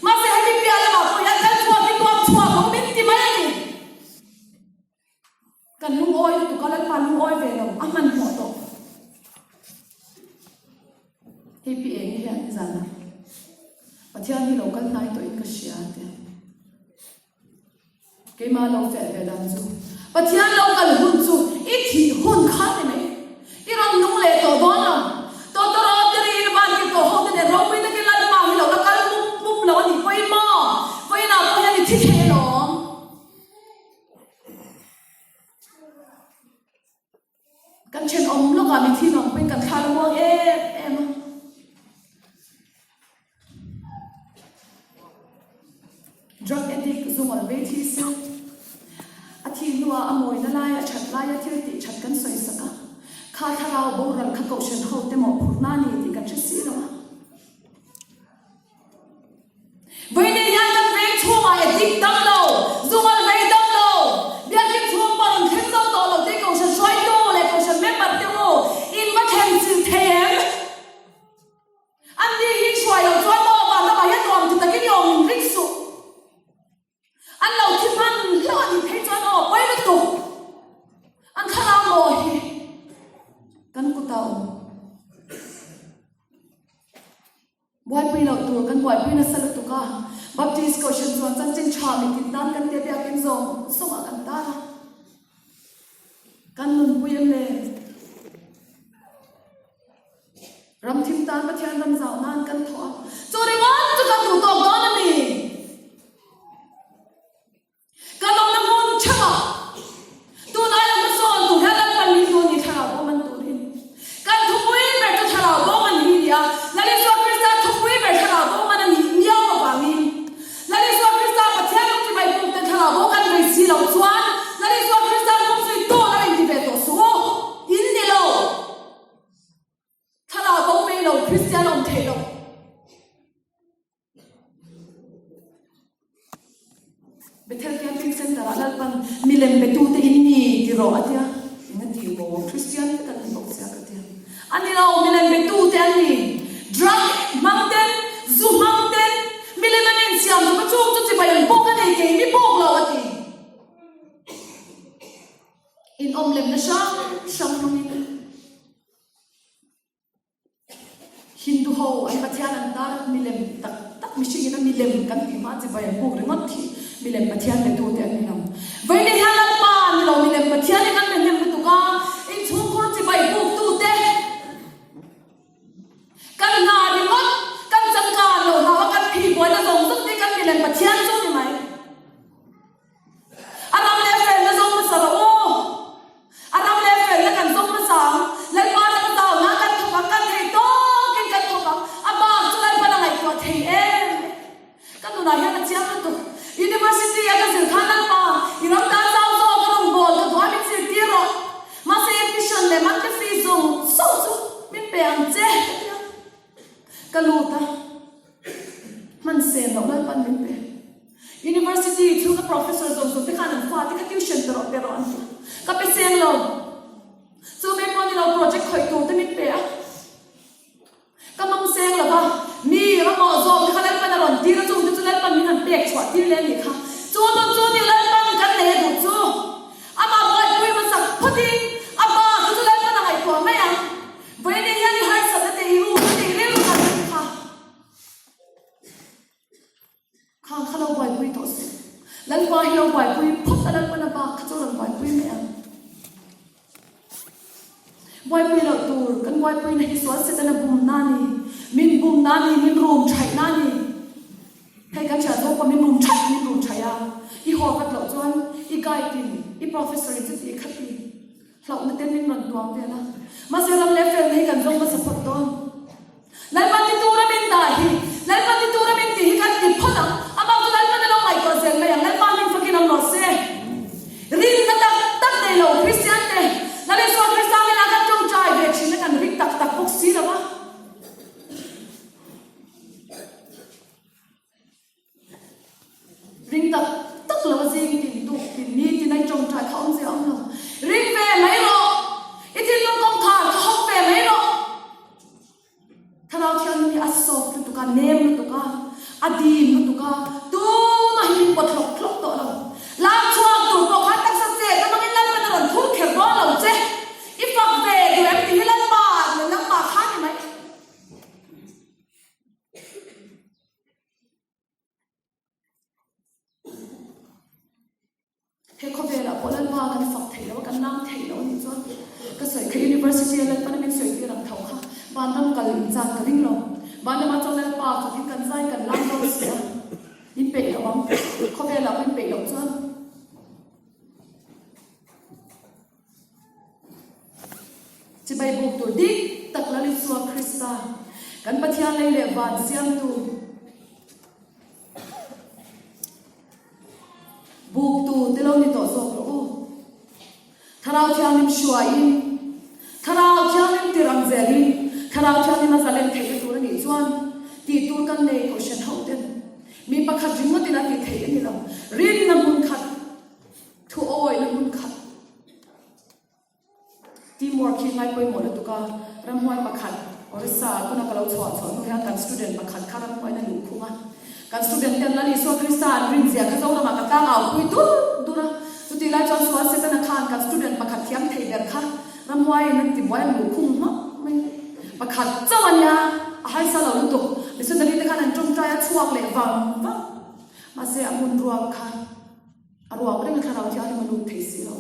[SPEAKER 1] Mahse hemi piah lamah pawh hian kal chhuak hi tuam chhuak lo min ti mai a ni. Kan lungawi lutuk a, Lalpa lungawi ve lo, a hmanhmawh tawh. Hei pi eng hian nizanah Pathian hi lo kal hnai tawhin ka hria a ti a. Keimah lo feh ve dan chu Pathian lo kal hun chu i thih hun kha ni mai. I rawn nung leh tawh dawn lo. Tawtawrawt te riin van ke tawh ho te nen ropui takin Lalpa hi lo la kal mup mup lo a nih pawhin maw? Vawiinah pawh hian i thi thei alawm. Kan thenawm lawkah mithi nuam pawhin kan thla la muang em em a. Drug addict zungawl vei thi se, a thih hnuah a mawina lai, a that laia thil tih that kan sawi sak a, kha thlarau boral kha kohhran ho te mawhphurhna a ni tih kan hre si lo a. Vawiin hian kan veng chhungah addict dam lo, zungal vei dam lo, biakinn chhung pawh rawn thleng zo tawh lo te Kohhran hruaitu leh Kohhran member te u in va thleng chilh thei em? An ni hi hruai lo chuan maw van lamah hian nuam ti takin i awm in ring suh. An lo thi hman hlauh a nih phei chuan aw pawi lutuk. An thlarau maw hi kan kutah awm. Buaipui loh tur kan buaipui nasa lutuk a, Baptist Kohhran chuan chanchin tha mitin tan kan tia biakin zawng zawngah kan tar a, kan nunpui em le? Ramthim tan Pathian ram zau nan kan thawh a, chu ringawt chu kan duh tawk dawn a ni. Kan awmna hmun theuhah tun aia hmasawn tur hian Lalpan min duh a ni, Thlarau bo man turin. Kan thupui ber chu Thlarau bo man hi a ni a, Lal Isua Krista thupui ber Thlarau bo man a nih miau avangin Lal Isua Krista Pathian lung chibai puk ten Thlarau bo kan vei si loh chuan Lal Isua Krista pumsui tu lo inti ve tawh suh u, in ni lo. Thlarau bo vei lo Kristian awm thei lo. Bethel Camping Centre ah Lalpan milem betute in ni ti rawh a tia, eng a ti maw? Kristian te kan ni bawk sia ka tia. A ni lo, milem betute an ni. Drug hmang ten, zu hmang ten, milem an insiam tuk a, chung chu chibai an bawk a nei kei mi bawk lo a ti. In awmlemna hrang hrang hmangin. Hindu ho an Pathian an tar milem tak tak mihring in a milem kan tih hma chibai an buk ringawt khi milem Pathian be tu te an ni lo. Vawiin hian Lalpa ni lo milem Pathian hi kan be hnem lutuk a, inchhungkhur chibai buk tu te kan hna ringawt kan changkan loh hlau a kan phi buaina zawng zawng te kan milem Pathian chu ni mai. A ram leh felna zawng hmasa rawh u. A ram leh felna kan zawng hmasa ang. Lalpa ram a zau nan kan thawk ang, kan thei tawkin kan thawk ang. A bak chu Lalpan a ngaihtuah thei em? Ka nunah hian a chiang lutuk. University a ka zir khan Lalpa, i ram tan zau zawk a rawn bawl ka duh a, min zirtir rawh. professor zawng zawng te khan an fate kha tuition pe rawh pe rawh an ti a. Ka pe seng lo. Chu mai pawh ni lo project khawih tur te min pe a. Ka hmang seng lo va, mi ramawh zawk te kha Lalpan a rawn tir a, chung te chu Lalpan min han pek chhuah tir leh a nih kha. Chu nun chu ni Lalpan kan nei a duh chu. Amah buaipui hmasak phawtin a pa kha chu Lalpan a ngaihtuah mai ang. Vawiin hian i harsatna te, i rukna te, i rilru natna te kha. Kha kha lo buaipui tawh suh. Lalpa hi lo buaipui phawt a, Lalpana bak kha chu rawn buaipui mai ang. Buaipui loh tur, kan buaipuina hi sual Setana bumna a ni. Min bumna a ni, min rum thaihna a ni. Hei kan hriat zawk pawh min rum thaih, min rum thaih a. I haw vat loh chuan i guide in, i professor in chuti khati. Hlauhna ten min rawn tuam vel a, mahse ram leh felna hi kan zawng hmasa phawt dawn. Lalpan ti tura min dah hi, Lalpan ti tura min tih hi kan ti phawt ang, amah chu Lalpan a lo ngaihtuah zel mai ang, Lalpa min fakin awm rawh se. Rinna tak tak nei lo Kristian te, Lal Isua Krista hnenah kan tawngtai ve thin a, kan ring tak tak bawk si lo a. Ring tak tak lo a zing tin tuk tin ni tin a i tawngtai kha awm zia awm lo. Ring ve mai rawh! I thinlung kawngkhar kha hawk ve mai rawh! Thlarau Thianghlim hi a soft lutuk a, nem lutuk a, a dim lutuk a, tumah hi min pawt hlawk hlawk tawh lo. Lak chhuak tur pawh khan taksa chet a hmangin Lalpan a rawn thur kher dawn lo che. I fak ve duh em tih hi Lalpa leh nangmah kha a ni mai. He khawvelah pawh Lalpa kan fak theih lo a, kan lang theih lo a nih chuan ka sawi kha University a Lalpan a min sawi tir ang tho kha vanram kal in chan ka ring lo. Vanramah chuan Lalpa fakin kan zai kan lang dawn si a, min peih lo ang. Khawvelah pawh in peih loh chuan. Chibai buk tur dik tak Lal Isua Krista, kan Pathian lei leh van siamtu, buktu te lo ni tawh zawk rawh u. Thlarau Thianghlim hruaiin, Thlarau Thianghlim tir ang zelin, Thlarau Thianghlim a zalen theihna tur a nih chuan tih tur kan nei Kohhran ho ten mi pakhat ringawtin a tih theih a ni lo. Rinna hmun khat. Thu awihna hmun khat teamwork hi ngai pawimawh lutuk a, ramhuai pakhat Orissa tuna ka lo chhuah chhuah hnu hian kan student pakhat kha ramhuaina luh khung a, kan student ten Lal Isua Krista an rin zia kha Zoramah ka tlangau pui dur dur a, chutih lai chuan sual Setana khan kan student pakhat thiam thei ber kha ramhuaiin an tibuai an luh khung hmak mai a, pakhat chauh a nia a harsa lo lutuk, missionary te khan an tawngtai a chhuak leh vang vang, mahse a hmun ruak kha. A ruak reng a thlarau thianghlim a lut thei si lo.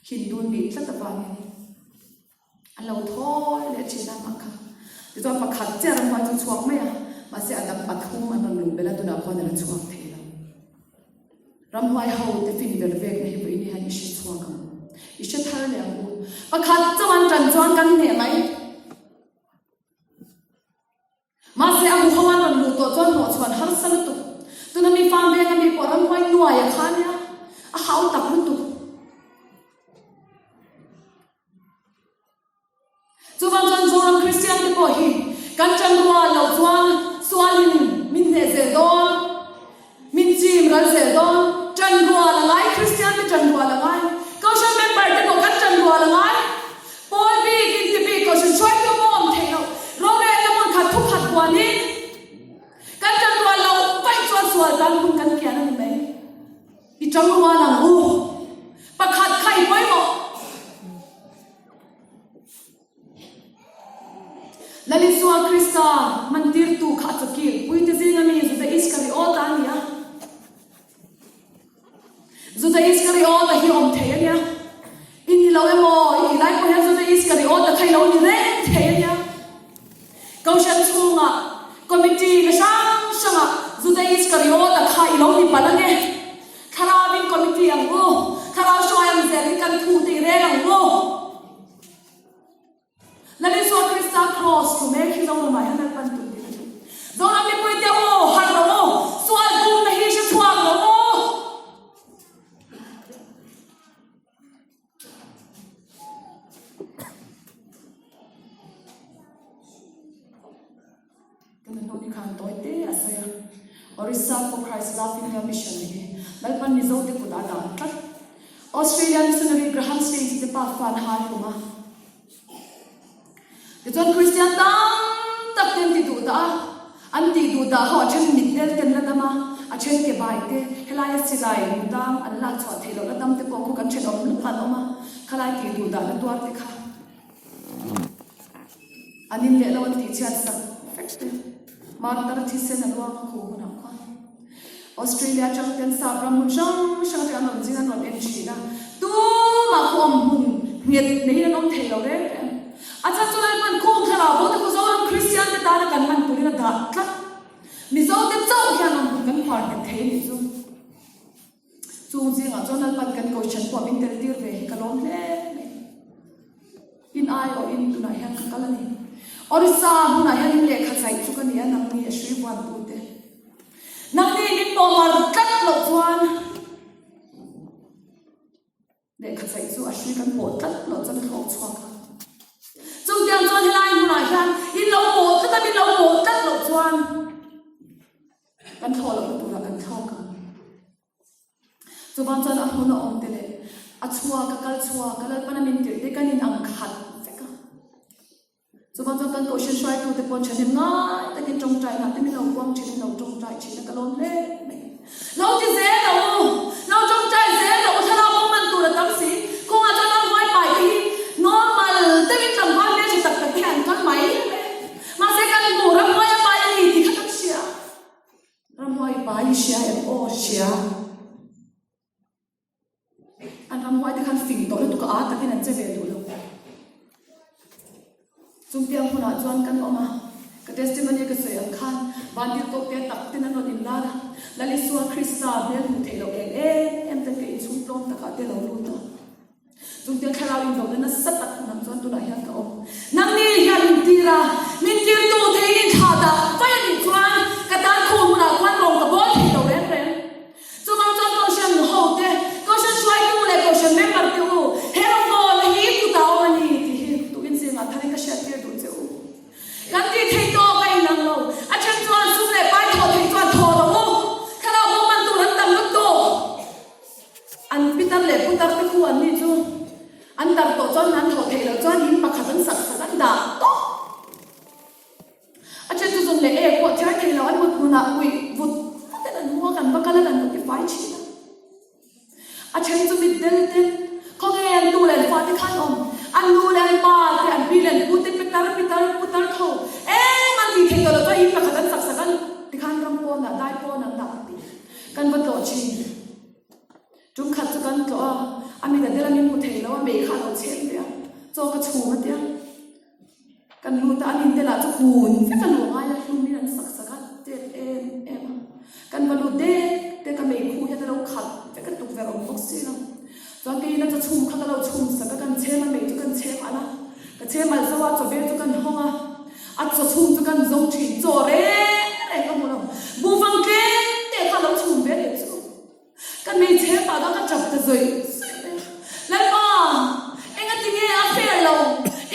[SPEAKER 1] Hindu nih tlat avangin an lo thawi leh thin a mah kha. Tichuan pakhat chiah ramhuai chu chhuak mai a, mahse a dang pathum an rawn luh belh a, tunah khuan a la chhuak thei lo. Ramhuai ho te fin ber vekna hi vawiin hian i hre chhuak ang u, i hre thar leh ang u. Pakhat chauh an tan chuan kan hneh mai. Mahse a huho an rawn luh tawh chuan hnawhchhuan harsa lutuk. Tuna mi farm venga mi pawh ramhuai nuai a kha nia, a hau tak lutuk. Chuvang chuan Zoram Kristian te pawh hi kan ṭanrual loh chuan sualin min hneh zel dawn, min chim ral zel dawn. Ṭanrual a ngai, Kristian te ṭanrual a ngai, Kohhran member te pawh kan ṭanrual a ngai. Pawl bik inti bik Kohhran hruaitu pawh awm theih loh, rorelna hmun khat thu khat buanin kan ṭanrual loh paih chuan sual tan hun kan kian a ni mai. I ṭangrual ang u. Pakhat kha i pawimawh. Lal Isua Krista mantirtu kha a chawkil puite zinga mi Juda Iskariota a ni a. Juda Iskariota hi awm thei a nia. I ni lo emaw i tih lai pawh hian Juda Iskariota kha i lo ni reng thei a nia. Kohhran chhungah committee na hrang hrangah Juda Iskariota kha i lo ni palh ang e. Thlarauin committee ang u, thlarau hruai ang zelin kan thu te i rel ang u. Lal Isua Krista Kraws thu mek hi Zoramah hian Lalpan tum ding a ni. Zoram mipuite u, harh rawh u, sual bumna hi hre chhuak rawh u. Tuna hnu ni khan tawi te a sawi a, Orissa for Christ Love India Mission hi. Lalpan Mizote kut a dah tlat. Australia missionary Graham Staines te pa fan hal hlum a. Tichuan Kristian tam tak ten ti duh dah a, an tih duh dah ho a then mit del ten la dam a, a then ke bai te, helaia silai mutang an lak chhuah theih loh la dam te pawh khu kan thenawm lutuk an awm a, khalai tih duh dah na tuar te kha an in leh lo an tih chhiat sak vek te, martar thisen a luang a khuh hunah khuan. Australia atang ten sap ram hmun hrang hrang atang an rawn zin an rawn en thin a, tumah khu awm hmun nghet neiin an awm thei lo reng reng. A chhan chu Lalpan khung thlarau bo te khu Zoram Kristian te tana kan hman turin a dah tlat. Mizo te chauh hian awm hmun kan khuar nghet thei a nih chu. Chung zingah chuan Lalpan kan kohhran pawh min tel tir ve hi ka lawm hle mai. In aiawhin tunah hian ka kal a ni. Orissa hmunah hian in lehkha chaih chu ka ni a, nangni a hrui vuantute. Nangni min pawh mar tlat loh chuan lehkha chaih chu a hrui kan pawh tlat loh chuan a thlawk chhuak a. Chutiang chuan helai hmunah hian in lo pawh tlat a, min lo pawh tlat loh chuan kan thlawh lohna turah kan thlawk ang. Chuvang chuan a hmun a awm te leh a chhuak a kal chhuak a Lalpan a min tirh te kan in ang khat vek a. Chuvang chuan kan Kohhran hruaitute pawh thahnem ngai takin tawngtai hna te min lo puang thin in lo tawngtai thin a ka lawm hle mai. Lo ti zel lo u, lo tawngtai zel lo u thlarau bo man tur a tam si. Kawngah chuan ramhuai pai te hi normal deuhin tlangval hmeltha tak tak te hi an kal mai mai. Mahse kan hmu ramhuai a pai a ni tih kha kan hria. Ramhuai pai i hria em aw hria. An ramhuai te khan fing tawh lutuk a aa takin an che ve duh lo. Chungtiang hunah chuan kan awm a, ka testimony ka sawi ang khan vantirhkoh te tak ten an rawn inlar a, Lal Isua Krista hmel hmuh theih loh eng em em ten ka inchhung tlawm takah te lo lut a. Chungte thlarau inzawhna nasa tak hunah chuan tunah hian ka awm. Nangni hian min tir a, min tirtu theiin in thlah dah vaih a nih chuan ka tan khum hunah khuan rawng ka bawl thei lo reng reng. Chuvang chuan Kohhran hote, Kohhran hruaitu leh Kohhran member te u, he rawngbawlna hi kutah awm a ni tih hi tukin zingah tharin ka hriattir duh che u. Kan tih theih tawk a inang lo. A then chuan sum leh pai thawh theih chuan thawh lo u. Thlarau bo man tur an tam lutuk. An pitar leh putar te khu an ni chu an dar tawh chuan an thawh theih loh chuan in pakhat an sak sak an dah tawp. A then chu zun leh ek pawh thiar thei lo an mut hmunah uih vut vut in an hmu a kan va kal a kan lo ti fai thin a. A then chu mit del te khawnge an nu leh an fa te kha an awm. An nu leh an pa te an pi leh an pu te pitar pitar putar tho eng an tih theih tawh loh chuan in pakhat an sak sak an tikhan ram pawnah dai pawnah an dah tih kan va tlawh thin. Tum khat chu kan tlawh a, a mit a del a min hmu thei lo a, mei kha a lo chhem ve a, chaw ka chhum a tia. Kan lut a, an in telah chu kun vek a luh ngai a, hlumin an sak sak a, tep em em a. Kan va lut dek dek a, mei khuh hian a lo khat vek a, tukverh awm bawk si lo. Chuan keiin a chaw chhum kha ka lo chhum sak a, kan chhem a, mei chu kan chhem alh a, ka chhem alh zo a, chaw bel chu kan hawng a, a chaw chhum chu kan zawng thin, chaw reng reng ka hmu lo, buhfang tlem te kha a lo chhum ve leh chu. Ka hmeichhe pah kha ka tap ta zawih zawih mai a, Lalpa, engati nge a fair lo,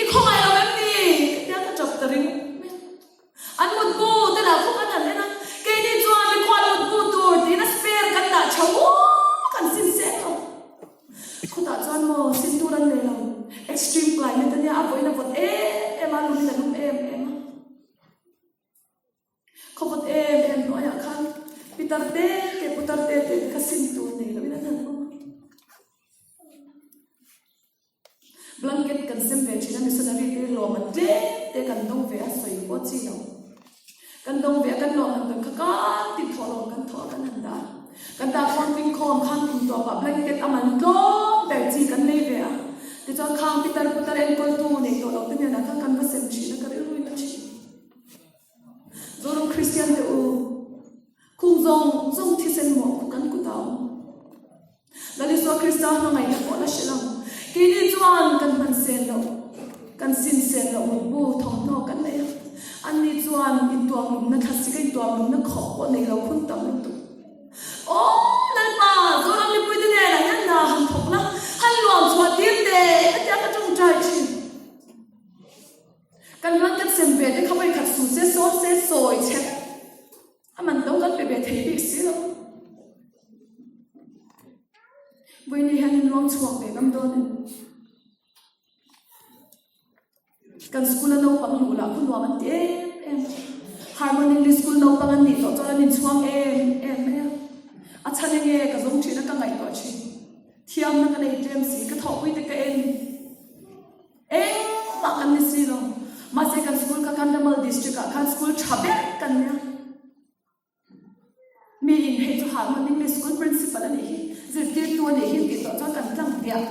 [SPEAKER 1] i khawngaih lo em ni? Ka tia ka tap ta ringawt mai a. An mutbu te lah khaw kan han en a, keini chuan mikhual mutbu tur tiin a spare kan dah tha uak an sin sek lo. Khutah chuan maw sin tur an nei lo, extreme climate ania, a vawiin a vawt em em a, lumin a lum em em a. Khawpawt em em hnuaiah khan pitar te te putar te te te kha sim tur nei loin an han awm a. Blanket kan sem ve thin a, missionary te lawm an tlem te kan dawng ve a, sawi pawh chi lo. Kan dawng ve a, kan lawm an dawn kha kan tih thawh lawm kan thawh a kan han dah a. Kan dah khawn tling khawm khan kum tawpah blanket a man tlawm ber chi kan nei ve a. Tichuan khang pitar putar enkawltu nei tawh lo te hnenah khan kan va sem thin a, ka rilruin a thin. Zoram Kristian te u, khung zawng zawng thisen mawh khu kan kut a awm. Lal Isua Krista hmangaihna pawh la hre lo. Keini chuan kan hman sen loh, kan sin sen loh mutbu thawmhnaw kan nei a. Anni chuan intuam lumna thlasik a intuam lumna khawh pawh nei lo khun tam lutuk. Aw Lalpa, Zoram mipuite hnenah hian hna han thawk la, han luam chhuah tir teh ka tia ka tawngtai thin. Kan ran kan sem ve te kha vawikhat su se sawn se sawi chhe a man to kan pe ve thei bik si lo. Vawiin hian in luang chhuak ve ngam dawn em? Kan school a naupang luh lah khu nuam an ti em em. Harmon English School naupang an nih tawh chuan an inchhuang em em mai a. A chhan enge ka zawng thin a ka ngaihtuah thin. Thiamna ka nei tlem si, ka thawhpui te ka en. Engmah kan ni si lo. Mahse kan school kha Kandhamal district ah khan school tha ber kan nia. Mi in hei chu Harmon English School principal a nih hi, zirtirtu a nih hi tih tawh chuan kan tlang piah.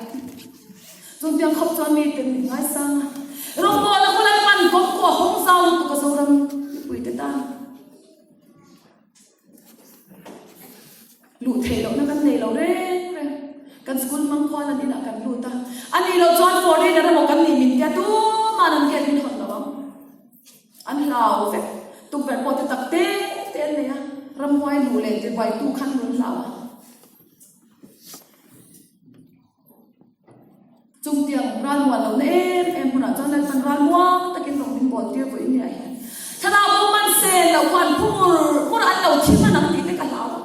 [SPEAKER 1] Chungtiang khawp chuan mi ten min ngaisang a. Rawngbawlna hun an hman kawng pawh a hawng zau lutuk a Zoram mipuite tan. Luh theih lohna kan nei lo reng reng. Kan school hmang khuan an inah kan lut a. A nih loh chuan foreigner emaw kan nih min tia tuman an gate min hawn lo ang. An hlau vek. Tukverh pawh te tak te te an nei a. Ramhuai luh leh tibuaitu khan an rawn hlau a. Chungtiang ralmuan lohna em em hunah chuan Lalpan ralmuang takin rawn min bawl tir vawiin nia hian thlarau bo man sen loh khuan phu mur mur an lo thi hman ang tih te ka hlau a,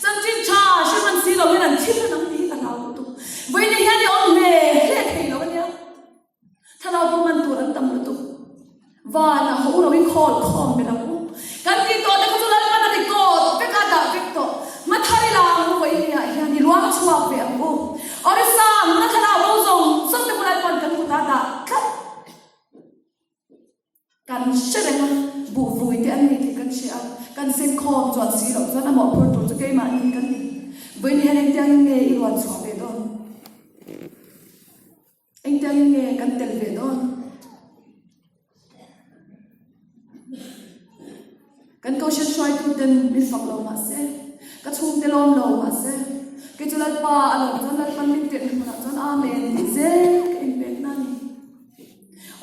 [SPEAKER 1] chanchin tha hre hman si lo hian an thi hman ang tih hi ka hlau lutuk. Vawiin ah hian i awm hle hle thei lo ania. Thlarau bo man tur an tam lutuk. Van a ho ro i khawl khawm ber ang u. Kan tih tawh te kha chu Lalpan a record vek a, dah vek tawh. Hmathar i la ang u vawiin ah hian i ruang chhuak ve ang u. Orissa hmuna thlarau bo zawng zawng te pawh Lalpan kan kut ah dah tlat. Kan hre reng a, buh vui te an ni tih kan hria a, kan sen khawm chuan si loh chuan a mawhphur tur chu keimahni kan ni. Vawiin hian engtiangin nge i ruan chhuah ve dawn? Engtiangin nge kan tel ve dawn? Kan Kohhran hruaituten min fak lo mah se, ka chhungte lawm lo mah se, kei chu Lalpa a lawm chuan Lalpan min tirhna hmunah chuan Amen tih zel ka inpekna a ni.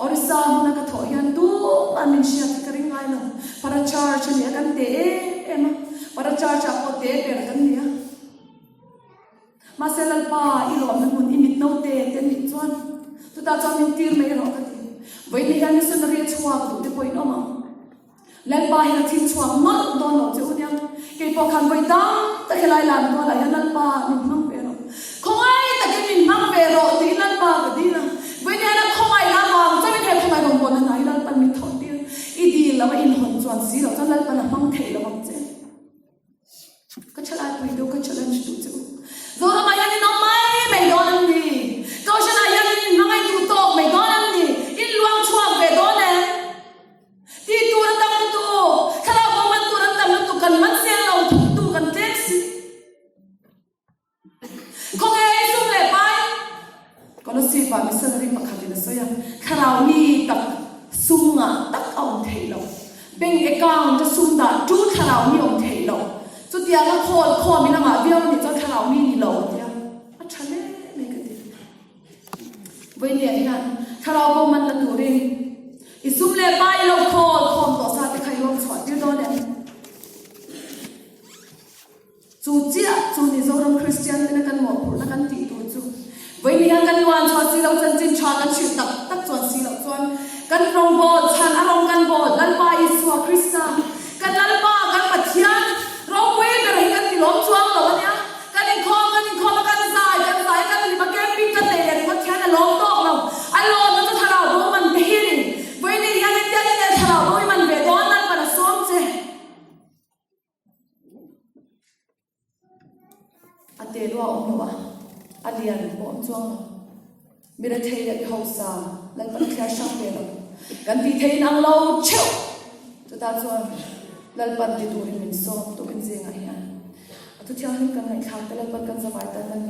[SPEAKER 1] Orissa hmuna ka thawh hian tumah min hriat hi ka ring ngai lo. Para Church a ni a, kan te em em a, Para Church ah pawh te ber kan ni a. Mahse Lalpa, i lawmna hmun i mit naute te nih chuan chutah chuan min tir mai rawh ka ti. Vawiin hian missionary a chhuak duh te pawhin awm ang. Lalpa hian a thil chhuak nawlh dawn lo che u nia. Kei pawh khan vawi tam tak helai lan tualah hian Lalpa min hmang ve rawh. Khawngaih takin min hmang ve rawh tiin Lalpa ka dil a. Vawiin hian a khawngaih la vang chauhin he khawngaih rawngbawlna hna hi Lalpan min thawh tir. I dil lo a inhawn chuan si loh chuan Lalpan a hmang thei lo ang che. Ka thalai pui deuh ka challenge duh che u. Zoramah hian in awm mai mai dawn an ni. Kohhranah hian in inhmangaih duh tawk mai dawn an ni. In luang chhuak ve dawn em? Tih tur a tam lutuk, thlarau bo man tur an tam lutuk, kan man seng lo thawktu kan tlem si. Khawnge i sum leh pai? Kolosip ah missionary pakhatin a sawi a, thlarau mi tak sum ngah tak a awm theih loh. Bank account a sum dah tu thlarau mi awm theih loh. Chutianga khawl khawm in a ngah viau anih chuan thlarau mi ni lo a tia. A tha hle mai ka ti. Vawiin hian thlarau bo man la turin i sum leh pai lo khawl khawm tawh sa te kha i lawm chhuah tir dawn em? Chu chiah chu ni Zoram Kristian tena kan mawhphurhna kan tih tur chu vawiin hian kan luan chhuah si loh chanchin tha kan hrilh tak tak chuan si loh chuan kan rawngbawl chhan a rawng kan bawl Lalpa Isua Krista kan Lalpa kan Pathian ropui ber hi kan ti lawm chuang lo ania kan inkhawm kan inkhawm a kan zai kan zai a kan hlim a camping kan nei leh ringawt hian a lawm tawk lo a lawmna chu thlarau bo man te hi a ni vawiin hian engtiang in nge thlarau bo i man ve dawn Lalpan a sawm che. A te lua awm lo a, a lian pawh awm chuang lo. Mi rethei leh mi hausa Lalpan a thliar hrang ve lo. Kan tih theihin ang lo theuh. Chutah chuan Lalpan ti turin min sawm tukin zingah hian a thu thianghlim kan ngaihthlak te Lalpan kan zavai tan a ni.